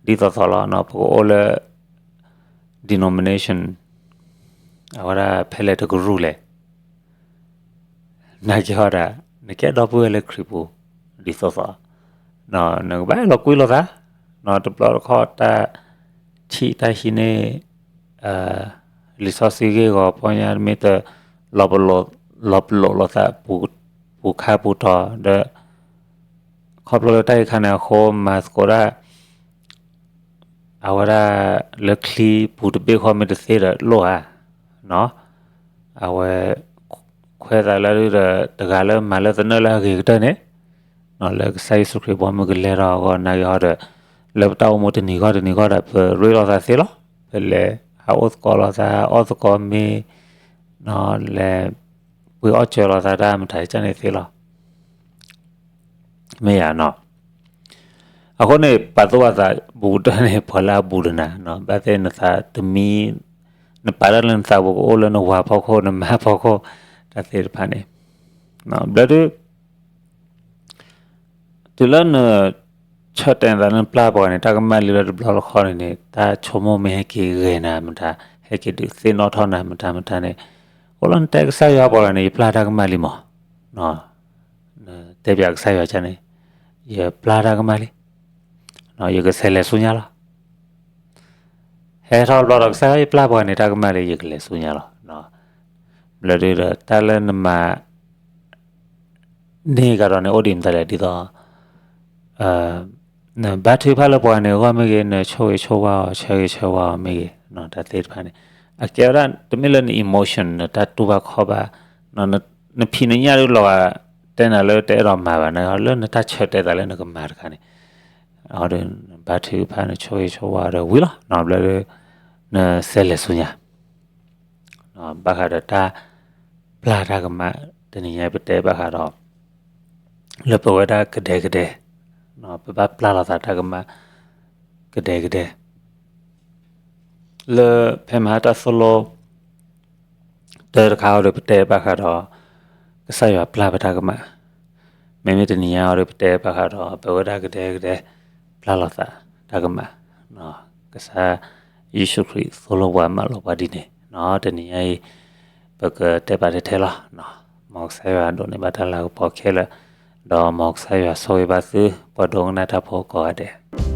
သိးသိးလီၤ, ပကအိၣ်လၢ denomination အဝဲဒၣ်ဖဲလဲၣ်တကရူၢ်လဲၣ် နာ်က့ဟီဒၣ် နကဲဒီပုၢ်ဝဲၢ်လၢခရံာ်ပူၤ ဒ်သိးသိး, နကဘၣ်အဲၣ်လီၤကွံာ်လိာ်သး, တဘျီတခီၣ်တၢ်ထံၣ်တၢ်ဟံးန့ၢ် လံာ်စီဆှံဂ့ၢ်ဂီၤဖီညါ မ့ၢ်တ လီၤပလိာ်လိာ်သး ပူၤခါပူၤတီၤဒီး ခီဖျိလၢတၢ်အံၤခါန့ၣ်အဃိ မၤသကိးဒၣ် အဝဲဒၣ်လၢချံပူၤတဘ့ၣ်ဃီမ့ၢ်တသ့ဒီးလိၣ်ဧါ, အဝဲ ခွဲးသးလၢဒုဒီး တဂၤလၢမၤလၢသနၢၣ်လၢအဂ့ၤကတၢၢ်န့ၣ်, လၢကစၢ်ယ့ၣ်ၡူးခရံာ်ဘီမုၢ်ကလဲၤထီၣ်အဂီၢ် နာ်က့ဟီဒီး လၢပတၢ်အိၣ်မူတနံၤဂီၢ်တနံၤဂီၢ်ဒီး ပရ့လိာ်သးသ့လီၤ. ပလဲၤဟးအိၣ်သကိးလိာ်သး အီၣ်သကိးမ့ၤ လဲၤပှ့ၤအီၣ်စၢၤလိာ်သးတၢ်မတၤကန့ၣ်သ့လီၤ. မ့ၢ်ယၤနီၤ. အဃိန့ၣ် ပာ်သူၣ်ပာ်သးဘူးကတၢၢ်န့ၣ် ပှၤလၢအဘူးဒီးနၤ, ဘၣ်သ့ၣ်နသးတမံ နပာ်တၢ်လၢနသးပူၤကအိၣ်လၢနဝၤဖီခိၣ် နမါဖီခိၣ် တၢ်သ့ၣ်တဖၣ်န့ၣ်, ဘျီဒု တုၤလၢန ဆၢတဲာ်နသးလၢနပျၢ်ပှၤန့ၣ် တၢ်ကမၣ်လံလၢတဘျီတခီၣ်န့ၣ်န့ၣ် တၢ်ဆိကမိၣ်မ့ၢ်ဟဲက့ၤဂဲၤနၤမတၤ ဟဲက့ၤဒုးသ့ၣ်နီၣ်ထီၣ်နၤမတၤမတၤန့ၣ်, အိၣ်လၢနတဲကစၢ်ယွၤပှၤဂၤန့ၣ် ယပျၢ်တၢ်ကမၣ်လံမး, န တဲပၠးကစၢ်ယွၤန့ၣ်, ယပျၢ်တၢ်ကမၣ်လံ, ယကဆဲးလဲၤဆူညါလီၤ. ဟဲထီၣ်ဘျီဒီး ကစၢ်ယွၤ ယပျၢ်ပှၤန့ၣ်တၢ်ကမၣ်လံ ယကလဲၤဆူညါလီၤ. ဘျီဒုဒီး တၢ်လၢနမၤ န့ၢ်ကဒီးန့ၣ် အိၣ်ဒံးမတၤလဲၣ် ဒ်သိး နဘါထုကဖၣ်လၢပှၤန့ၣ်အဂီၢ်မ့ၢ်ဂ့ၤ, နဆိၣ်ဂ့ၤဆိၣ်ဝါအီၤ ဆၢဂ့ၤဆၢဝါအီၤမ့ၢ်ဂ့ၤ, တၢ်သ့ၣ်တဖၣ်န့ၣ် အကဲဝဲဒၣ် တမ့ၢ်လၢန emotion နတၢ်တူၢ်ဘၣ်ခီၣ်ဘၣ်, နဖံးနညၣ်ဒုလီၤဂာ် တဲနၤလၢတအဲၣ်ဒိးမၤဘၣ်န့ၣ် လၢနတၢ်ဆၢတဲာ်သးလၢနကမၤတခါန့ၣ်, အဒီးနဘါထုကဖၣ် နဆိၣ်ဂ့ၤဆိၣ်ဝါဒီးဝံၤလီၤ. ဘျီဒု နဆဲးလဲၤဆူညါ ဘၣ်ဃးဒီးတၢ်ပျၢ်တၢ်ကမၣ် တနံၤညါပတဲဘၣ်ဃးဒီး လၢပဝဲဒၣ်ကဒဲကဒဲ, ပဘၣ်ပျၢ်လိာ်သးတၢ်ကမၣ် ကဒဲကဒဲ, လၢဖဲမဟါတၢ်သိၣ်လိ တၢ်တခါအံၤဒီး ပတဲဘၣ်ဃးဒီး ကစၢ်ယွၤပျၢ်ပတၢ်ကမၣ်, မ့မ့ၢ်တနံၤညါအံၤဒီး ပတဲဘၣ်ဃးဒီး ပဝဲဒၣ်ကဒဲကဒဲ ပျၢ်လိာ်သးတၢ်ကမၣ်, ကစၢ်ယ့ၣ်ၡူးခရံာ်သိၣ်လိပှၤမၢလီၤပှၤဒ်န့ၣ်, တနံၤညါအံၤ ပကတဲပာ်ထဲထဲလီၤ. မ်ကစၢ်ယွၤဒိးန့ၢ်ဘၣ်တၢ်လၤကပီၤခဲလၢာ်, ဒီးမ်ကစၢ်ယွၤဆိၣ်ဂ့ၤဘၣ်သု ပှၤဒိကနၣ်တၢ်ဖိကိးဂၤဒဲး